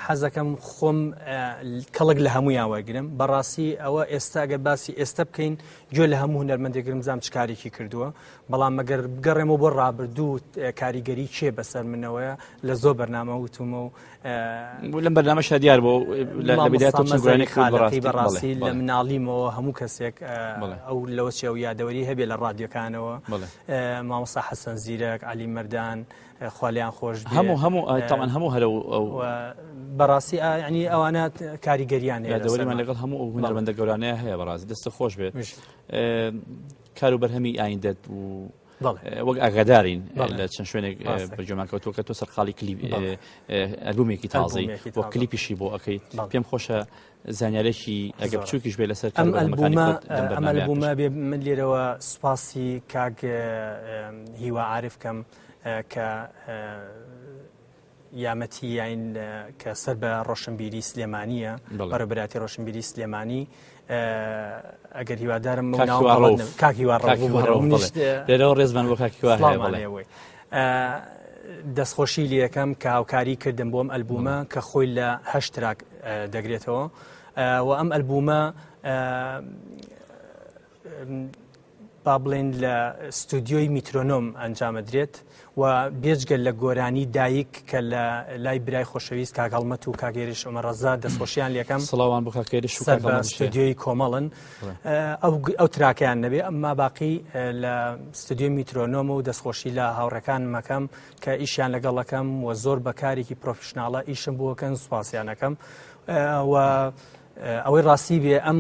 حەزەکەم خۆم کەڵک لە هەموویان وەرگرم بەڕاستی ئەوە ئێستا ئەگەر باسی ئێستا بکەین گوێ لە هەموو هونەرمەندێکگرم زام چ کارێکی کردووە بەڵام مەگەر بگەڕێمەوە بۆ ڕابردوو کاریگەری کێ بەسەر منەوەیە لە زۆر بەرنامە وتومە و لەم بەرنامەشا دیار بۆ لە بەڕاستی لە مناڵیمەوە هەموو کەسێک ئەو لەوە چێ و یادەوەری هەبێ لە ڕادیۆکانەوە مامۆستا حەسەن زیرەک علی مەردان خوا لێیان خۆش بێ. هەموو هەموو تاوان هەموو هەرە ئەو بەڕاستی ینی ئەوانە کاریگەریان هەیە یادەوەریمان لەگەڵ هەموو ئەو هونەرمەندە گەورانەیە هەیە بەڕاستی دەستە خۆش بێت کار و بەرهەمی ئایندەت و وەک ئاگادارین لە چەند شوێنێک بەگوێمان کەوتووە کە تۆ سەرقاڵی کلیپ ئەلبومێکی تازەی بۆ کلیپیشی بۆ ئەەکەی پێم خۆشە زانیارێکی ئەگە بچووکیش بێ لەسەر ئەم ئەلبومە ئەم ئەلبومە بێ من لێرەوە سوپاسی کاک هیوا عارف کەم کە یامەتی یاین کە سەر بە ڕۆشنبیری سلێمانیە بەڕێبراتی ڕۆشنبیری سلێمانی ئەگەر هیوادارم کاک هیوا لێرەوە ڕێزمان بۆ کاک هیوا دەستخۆشی لەکەم کە هاوکاری کردم بۆم ئەلبومە کە خۆی لە هەشت تراک دەگرێتەوە و ئەم ئەلبومە با بڵێن لە ستودیۆی میترۆنۆم ئەنجامەدرێت و بێجگە لە گۆرانی دایک کە لە لای برای خۆشەویست کاک هەڵمەت و کاک هێرش عومەر ڕەزا دەستخۆشیان لێکەم سڵاوان بۆ کاک هێرش و سەر بە ستودیۆی کۆمەڵن ئەو تراکەیان نەبێ ئەمما باقی لە ستودیۆی میترۆنۆم و دەستخۆشی لە هاوڕێکانمەکەم کە ئیشیان لەگەڵەکەم و زۆر بەکارێکی professional ە ئیشم بۆکەن سوپاسیانەکەم و ئەوەی ڕاستی بێ ئەم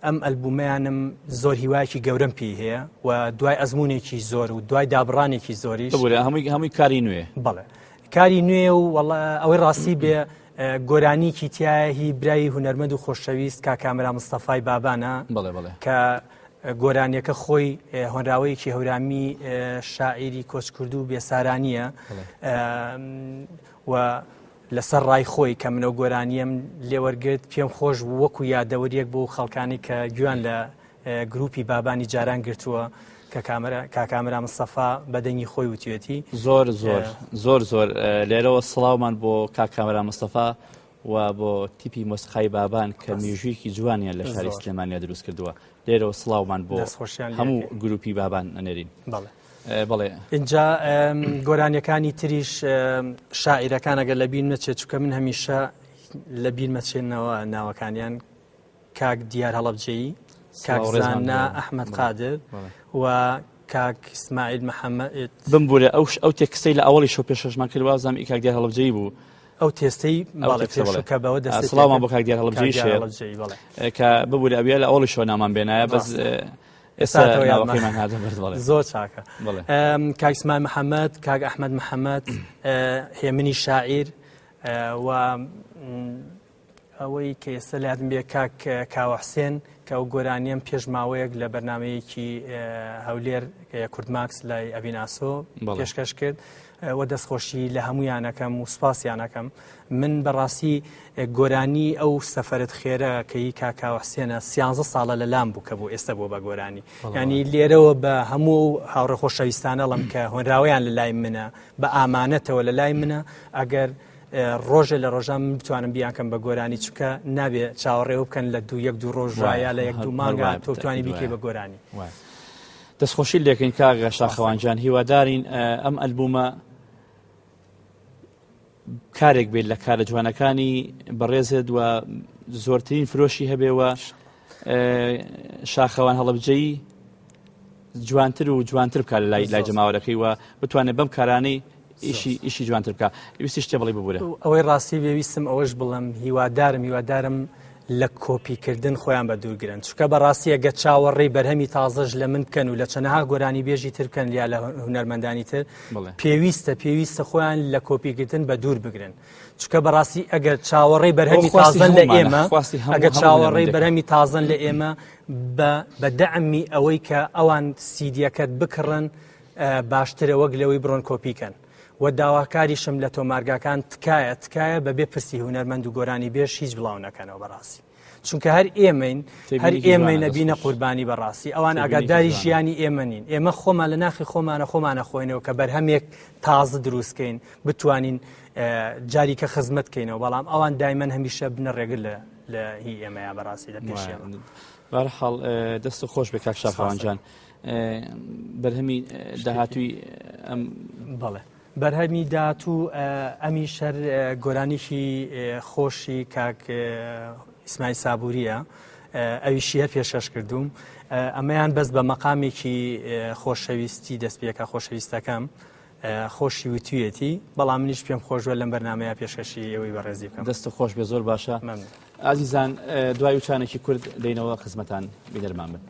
ئەم ئەلبومەیانم زۆر هیوایەکی گەورەم پێی هەیە و دوای ئەزمونێکی زۆر و دوای دابڕانێکی زۆریش ببورە هەمووی هەمووی کاری نوێ بەڵێ کاری نوێ و وەڵا ئەوەی ڕاستی بێ. گۆرانیکی تایە هی برای هونەرمەند و خۆشەویست کا کامرا مستەفای بابانە کە گۆرانیەکە خۆی هۆنراوەیەکی هەورامی شاعیری کۆچکردو و بێسارانیە و لەسەر ڕای خۆی کە منەوە گۆرانیەم لێوەرگرت پێم خۆش بوو وەکو یادەوەریەک بۆ خەڵکانی کە گویان لە گروپی بابانی جاران گرتووە کە کاکامرا مستەفا بە دەنگی خۆی وتوێتی زۆر زۆر زۆر زۆر لێرەوە سڵاومان بۆ کاکامرا مستەفا و بۆ تیپی مۆسیقای بابان کە مێژوویەکی جوانیان لە شاری سلێمانیا دروست کردووە لێرەوە سڵاومان بۆ هەموو گروپی بابان ئەنێرین بەڵێ اینجا گۆرانیەکانی تریش شاعیرەکان ئەگەر لە بیر نەچێت چکە من هەمیشە لە بیر مەچێنەوە ناوەکانیان کاک دیار هەڵەبجەیی کاک زانا ئەحمد قادر و کاک ئیسماعیل محەممەد بمبورە ئەو ئەو تێکستەی لە ئەوەڵی شەو پێشکەشمان کرد وازم ئی کاک دیار هەڵەبجەیی بوو ئەو تێستەی کە بەوە دەست سڵاومان بۆ کاک دیار هەڵەبجەیی کە ببورە ئەویە لە ئەوەڵی شەو نامان بێنایە بەس ئێستا ناوەکەیمان هاتە بەرد بەڵێ زۆر چاکە کاک ئیسماعیل محەممەد کاک ئەحمەد محەممەد هێمنی شاعیر و ئەوەی کە ئێستا لە یادم بێ کاک کاوە حسێن کە ئەو گۆرانیەم پێش ماوەیەک لە بەرنمەیەکی هەولێر کوردماکس لای ئەڤیناسۆ پێشکەش کرد و دەستخۆشی لە هەمویانەکەم و سوپاسیانەکەم من بەڕاستی گۆرانی ئەو سەفرت خێرە کە ی کاکاوە حسێنە سیانزە ساڵە لە لام بوو کە بۆ ئێستا بۆ بە گۆرانی ینی لێرەوە بە هەموو هاوڕێ خۆشەویستانەڵم کە هۆنراوەیان لە لای منە بە ئامانەتەوە لە لای منە ئەگەر ڕۆژێ لە ڕۆژان من بتوانم بیانکەم بە گۆرانی چونکە نابێ چاوەڕێوە بکەن لە دوو یەک دوو ڕۆژ یا لە یەک دوو مانگا تۆ توانی بیکەی بە گۆرانی. دەستخۆشی لێکەین کاک شاخەوان گیان هیوادارین ئەم ئەلبومە کارێک بێت لە کارە جوانەکانی بەڕێزت و زۆرترین فرۆشی هەبێ و شاخەوان هەڵەبجەیی جوانتر و جوانتر بکات لای لای جەماوەرەکەی و بتوانێت بەم کارانەی ئیشی ئیشی جوانتر بکە ویستی شتێ بڵێ ببورە ئەوەی ڕاستی بێ ویستم ئەوەش بڵم هیوادارم هیوادارم لە کۆپیکردن خۆیان بە دوورگرن چونکە بەڕاستی ئەگە چاوەڕێی بەرهەمی تازەش لە من بکەن و لە چەنەها گۆرانی بێژی تر بکەن یا لە هونەرمەندانی تر پێویستە پێویستە خۆیان لە کۆپیکردن بە دوور بگرن چونکە بەڕاستی ئەگەر چاوەڕێی بەرهەمی تازەن لە ئێمە ئەگەر چاوەڕێی بەرهەمی تازەن لە ئێمە بە دەعمی ئەوەی کە ئەوان سیدیەکەت بکڕن باشترە وەک لەوەی بڕۆن کۆپیکەن و داواکاریشم لە تۆمارگاکان تکایە تکایە بەبێ پرسی هونەرمەند و گۆرانی بێژ هیچ بڵاو نەکەنەوە بەڕاستی چونکە هەر ئێمەین هەر ئێمەی نەبینە قوربانی بەڕاستی ئەوان ئاگاداری ژیانی ئێمە نین ئێمە خۆمان لە ناخی خۆمانە خۆمانە خۆینەوە کە بەرهەمێک تازە دروستکەین بتوانین جاری کە خزمەت کەینەوە بەڵام ئەوان دایمەن هەمیشە بنە ڕێگر لە لە هی ئێمەیە بەڕاستی لە پێش بەرحاڵ دەست خۆش بێ کاک شاخەوانجان بەرهەمی داهاتووی ئەم بەڵێ بەرهەمی داهاتوو ئەمیش هەر گۆرانیکی خۆشی کاک ئیسماعیل سابووریە ئەویشی هەر پێشکەش کردووم ئەمەیان بەس بە مەقامێکی خۆشەویستی دەست پێکە خۆشەویستەکەم خۆشی وتویەتی بەڵام منیش پێم خۆشوە لەم بەرنمەیە پێشکەشی ئێوەی بەڕێزی بکەم دەست خۆش بێ زۆر باشە ئازیزان دوای وچانێکی کورد دەینەوە خزمەتان بینەرمان بن.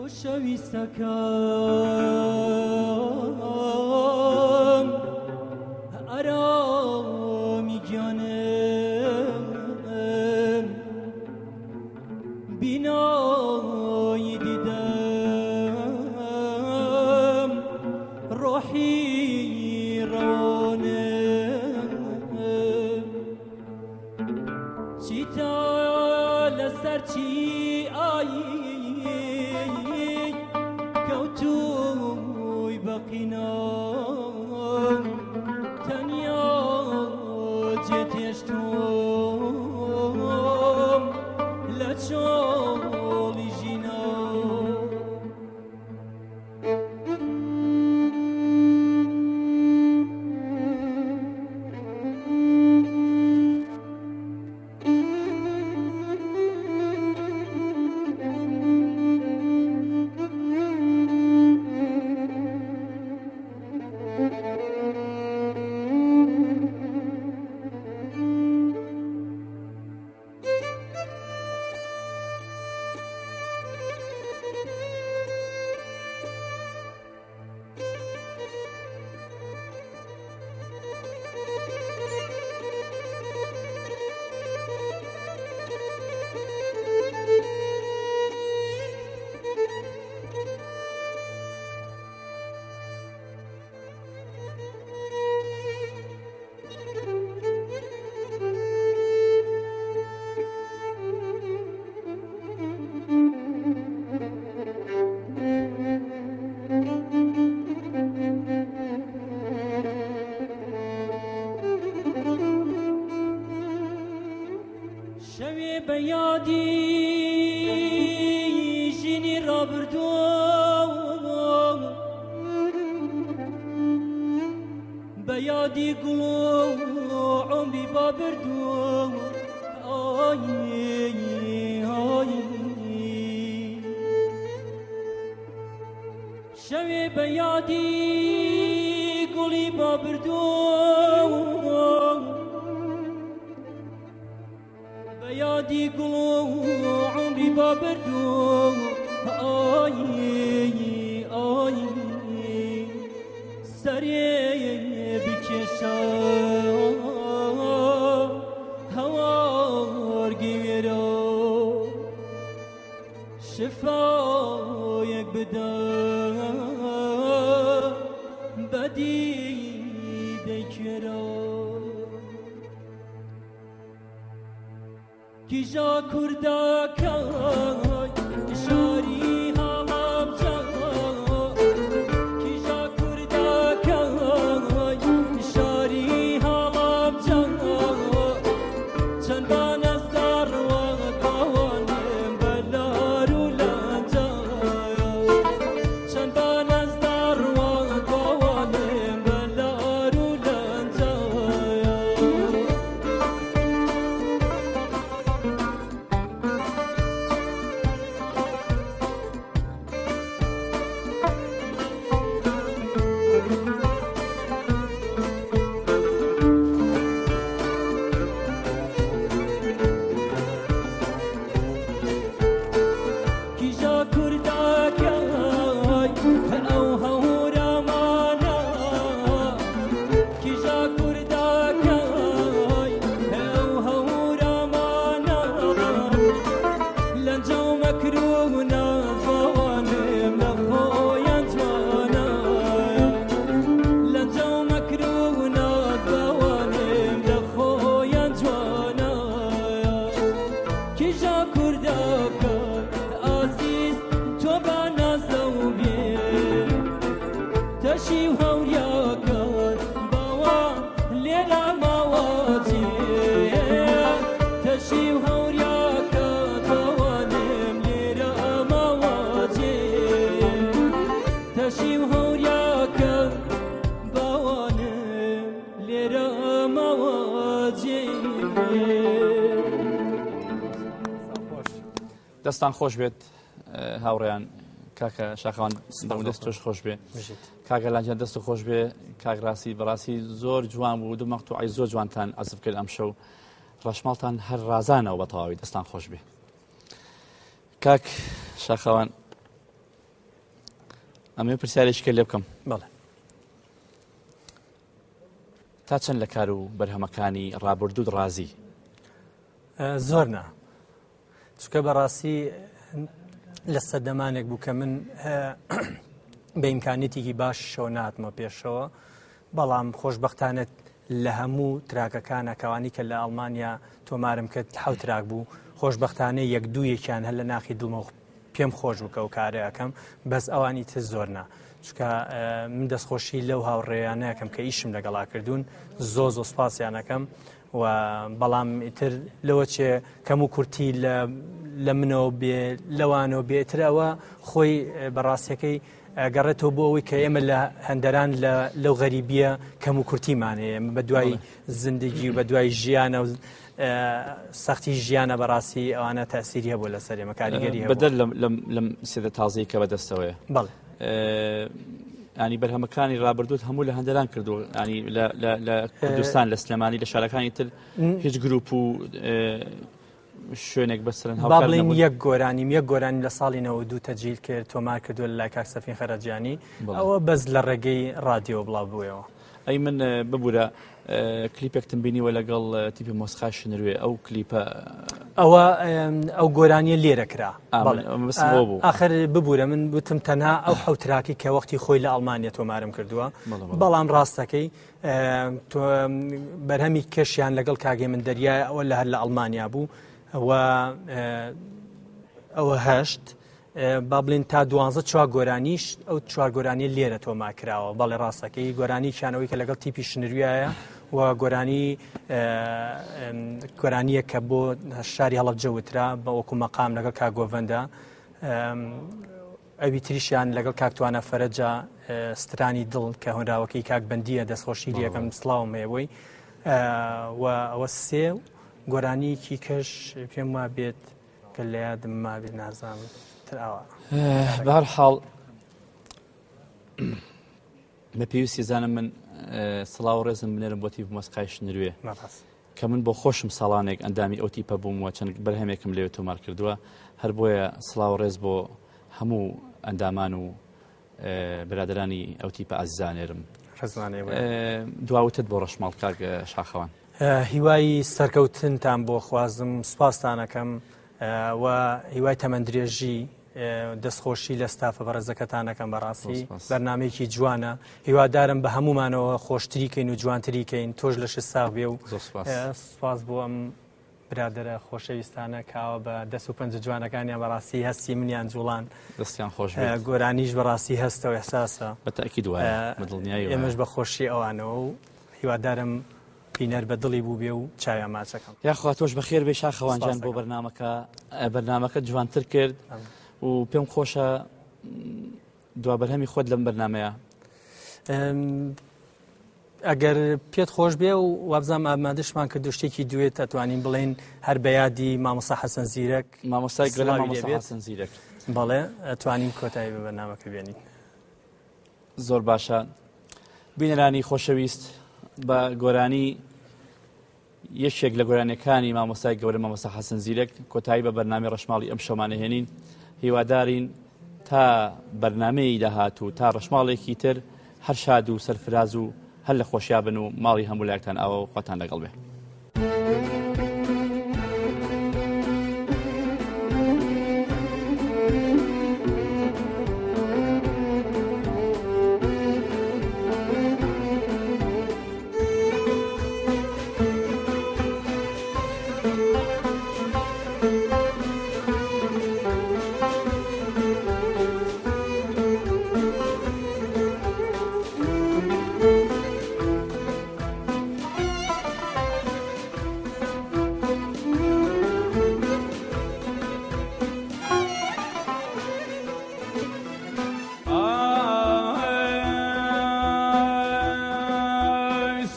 خۆشەویستەکەم ئارامی گیانم بینایی دیدەم ڕۆحی ڕەوانم چیتە لەسەر چی ئایی کەوتووی بەقینام تەنیا جێتێشتوم لە چۆڵی ژینا. شەوێ بە یادی ژینی ڕابردوو بە یادی گوڵ و عومری بابردوو ئای ئای شەوێ بە یادی گوڵی بابردوو بە یادی گوڵ و عومری بابردوو ئای ئای سەرێ بکێشە هەوار گوێرە شفایەک بدە بەدیدەی کوێرە. کیژا کوردەکەی شاری هەڵەبجە کیژا کوردەکەی شاری هەڵەبجە چەند بانەزداڕوە باوانم بەلار و لەنجە چەند بانەزداڕوە باوانم بەلار و لەنجە. کیژا کوردەکەی ئەو هەورامانە کیژا کوردەکەی ئەو هەورامانە لەنجە و مەکروو نازباوانم لە خۆیان جوانە لەنجە و مەکروو نازباوانم لە خۆیان جوانە کیژا کوردەکە ئازیز تۆ بە نازەو بێ تەشی و هەوریاکەت باوە لێرە ماوەجێ تەشی و هەوریاکەت باوانم لێرە ماوەجێ تەشی و هەوریاکەت باوانم لێرە ماوەجێ. دەستان خۆش بێت هاوڕێیان. کاکە شاخەوان دەم دەست تۆش خۆش بێ. کاکە لانجان دەست خۆش بێ. کاک ڕاستی بەڕاستی زۆر جوان بوو، دوو مەقتوعی زۆر جوانتان عەزف کرد ئەمشەو. ڕەشماڵتان هەر ڕازانەوە بە تەواوی، دەستان خۆش بێ. کاک شاخەوان ئەمێ پرسیارێکی کە لێ بکەم. بەڵێ. تا چەند لە کار و بەرهەمەکانی ڕابردووت ڕازی؟ زۆر نا. چونکە بەڕاستی لە سەردەمانێک بوو کە من بە ئیمکانیتێکی باشەوە ناتمە پێشەوە بەڵام خۆشببختانە لە هەموو تراکەکانە کەوانی کە لە ئەڵمانیا تۆمارم کرد حەو تراک بوو خۆشببختانە یەک دوو یەکیان هەر لە ناخی دڵمە پێم خۆش بوو کە ئەو کارە ئەکەم بەس ئەوانی تر زۆر نا چونکە من دەستخۆشی لەو هاوڕێیانەکەم کە ئیشم لەگەڵا کردوون زۆ زۆ سپاسیانەکەم و بەڵام ئیتر لەوە چێ کەم و کورتی لە منەوە بێ لەوانەوە بێتر ئەوە خۆی بەڕاستەکەی گەڕێتەوە بۆ ئەوەی کە ئێمە لە هەندەران لەو غەریبیە کەم و کورتیمان هەیە بە دوای زندگی و بە دوای ژیانە و سەختی ژیانە بەڕاستی ئەوانە تاسیری هەبوو لەسەر ئێمە کاریگەری هەبوو. بەدەر لەم سێدە تازەی کە بەدەستەوەیە. بەڵێ. ینی بەرهەمەکانی ڕابردووت هەموو لە هەندەران کردو ینی لە کوردستان لە سلێمانی لە شارەکانی تر هیچ گروپ و شوێنێک بەسەرن با بڵێین یەک گۆرانیم یەک گۆرانیم لە ساڵی 92 تەجیل کرد تۆمار کردووە لە لای کاک سەفین خەرەجیانی ئەوە بەس لە ڕێگەی ڕادیۆ بڵاو بوویەوە. ئەی من ببورە کلیپێکتم بینیوە لەگەڵ تیپی مۆسیقای شنروێ ئەو کلیپە ئەوە ئەو گۆرانیە لێرە کرا بوو آخر ببوورە من وتم تەنها ئەو حوتراکی کە وەختی خۆی لە ئەڵمانیا تۆمارم کردووە بەڵام ڕاستەکەی بەرهەمی کەشیان لەگەڵ کاگێ من دەریای ئەوە لە هەر لە ئەڵمانیا بوو و ئەوە هەشت با بڵین تا دوانزە چوار گۆرانیش ئەو چوار گۆرانی لێرە تۆما کراوە بەڵێ ڕاستەکەی گۆرانی کیانەوەی کە لەگەڵ تیپی شنروایە و گۆرانی گۆرانیە کە بۆ شاری هەڵەبجە وترا بە وەکو مەقام لەگەڵ کاگۆڤەندە ئەوی تریشیان لەگەڵ کاک توانا فەرەجا سترانی دڵ کە هۆنراوەکەی کاک بەندیە دەستخۆشی لەکەم سڵاوم هەیە بۆی و ئەوە سێ گۆرانیکی کەش پێم وا بێت کە لە یادم مابێت نازانم تر ئاوا بەهەر حاڵ بە پێویستی زانم من سڵاو ڕێزم بنێرم بۆ تیپ مۆسقای شنروێ کە من بۆ خۆشم ساڵانێک ئەندامی ئەو تیپە بووم و چەند بەرهەمێکم لەوێ تۆمار کردووە، هەر بۆیە سڵاو و ڕێز بۆ هەموو ئەندامان و برادەرانی ئەو تیپە ئازیزە ئەنێرم. ڕێزمان ئێوەیە. دوا وتت بۆ ڕەشماڵ کاک شاخەوان. هیوای سەرکەوتنتان بۆ خوازم، سوپاستان ئەکەم و هیوای تەمەندرێژی دەستخۆشی لە ستافە بەڕێزەکەتان ئەکەم بەڕاستی بەرنمەیەکی جوانە هیوادارم بە هەمومانەوە خۆشتری کەین و جوانتری کەین تۆش لەش ساغ بێ و سپاس بۆ ئەم برادرە خۆشەویستانە کاوە بە دەست و پەنجە جوانەکانیان بەڕاستی هەستی منیان جوڵان دەستیان خۆش گۆرانیش بەڕاستی هەستەوە ئەحساسە بەتاکی دوایە بەدڵنیایی ئێمەش بە خۆشی ئەوانەوە و هیوادارم بینەر بە دڵی بووبێ و چاویان ماچەکەم. یاخوا تۆش بەخێر بێی شاخەوان گیان بۆ بەرنامەکە بەرنامەکە جوانتر کرد و پێم خۆشە دوا بەرهەمی خۆت لەم بەرنمەیە ئەگەر پێت خۆش بێ و وابزانام ئامادەشمان کردو شتێکی دوێت ئەتوانین بڵێن هەر بە یادی مامۆستا حەسەن زیرەک مامۆستای گەلە مامۆستا حەسەن زیرەک بەڵێ ئەتوانین کۆتایی بە بەرنامەکە بێنین. زۆر باشە بینەرانی خۆشەویست بە گۆرانی یەکێک لە گۆرانیەکانی مامۆستای گەورە مامۆستا حەسەن زیرەک کۆتایی بە بەرنامەی ڕەشماڵی ئەم شەمانەهێنین هیوادارین تا بەرنمەیە داهاتوو تا ڕەشماڵێکی تر هەر شاد و سەرفراز و هەر لە خۆشیا بن و ماڵی هەموو لایەکتان ئاوا و خواتان لەگەڵ بێ.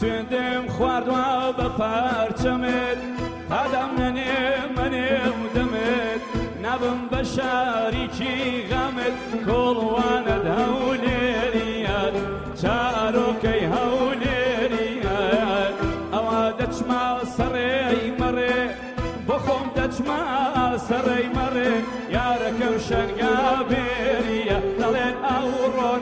سوێندم خواردوە بە پارچەمت پادام نەنێ مەنێ و دەمت نابم بە شاریکی غەمت کۆڵوانت هەولێریات چارۆکەی هەولێریات ئەوە دەچمە سەڕێی مەڕێ بۆ خۆم دەچمە سەڕێی مەڕێ یارەکەم شەنگا بێریە دەڵێن ئەوڕۆ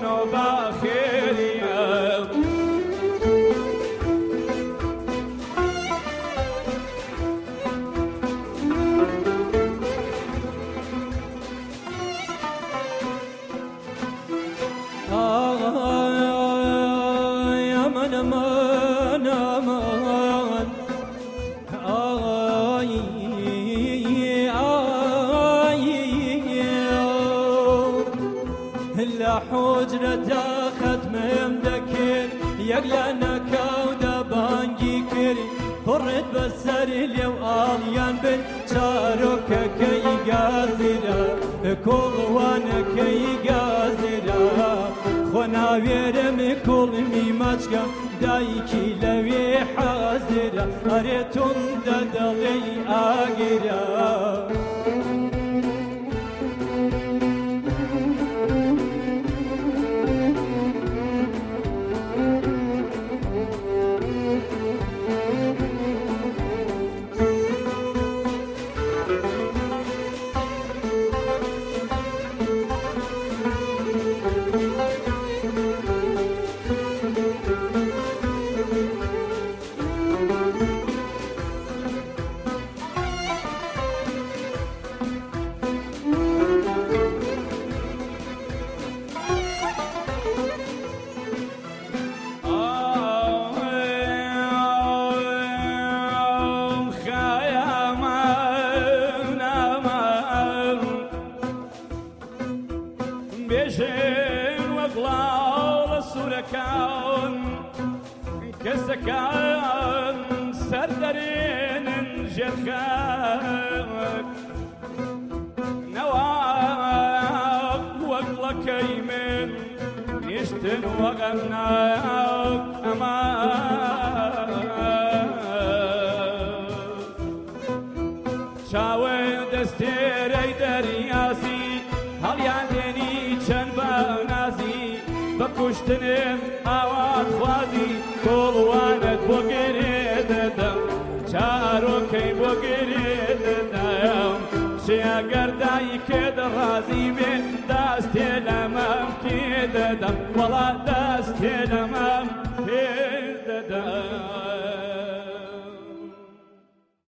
حوجرەدا خەتمم دەکرد، یەک لە نەکاودا بانگی کرد، قوڕت بەسەر لێو ئاڵیان بن، چارۆکەکەی گازرا، کۆڵوانەکەی گازرا، خۆ ناوێرم کوڵمی ماچکەم، دایکی لەوێ حازرە، ئەرێ توندە دەڵێی ئاگرە. بێژێن وەگڵاڵە سوورەکان، کەسەکان سەر دەرێنن ژێرخاک، نەوا وەگڵەکەی من نیشتن وەغەمناک ئەمان. چاوێ دەستێرەی دەریاسی، هەڵیان لێنی چەند بە نازی، بە کوشتنم ئاوات خوازی، کۆڵوانت بۆ گرێ دەدەم، چارۆکەی بۆ گرێ دەدەم، چێگەر دایکت ڕازی بێ، دەستێ لە مەمکێ دەدەم، وەڵا دەستێ لە مەم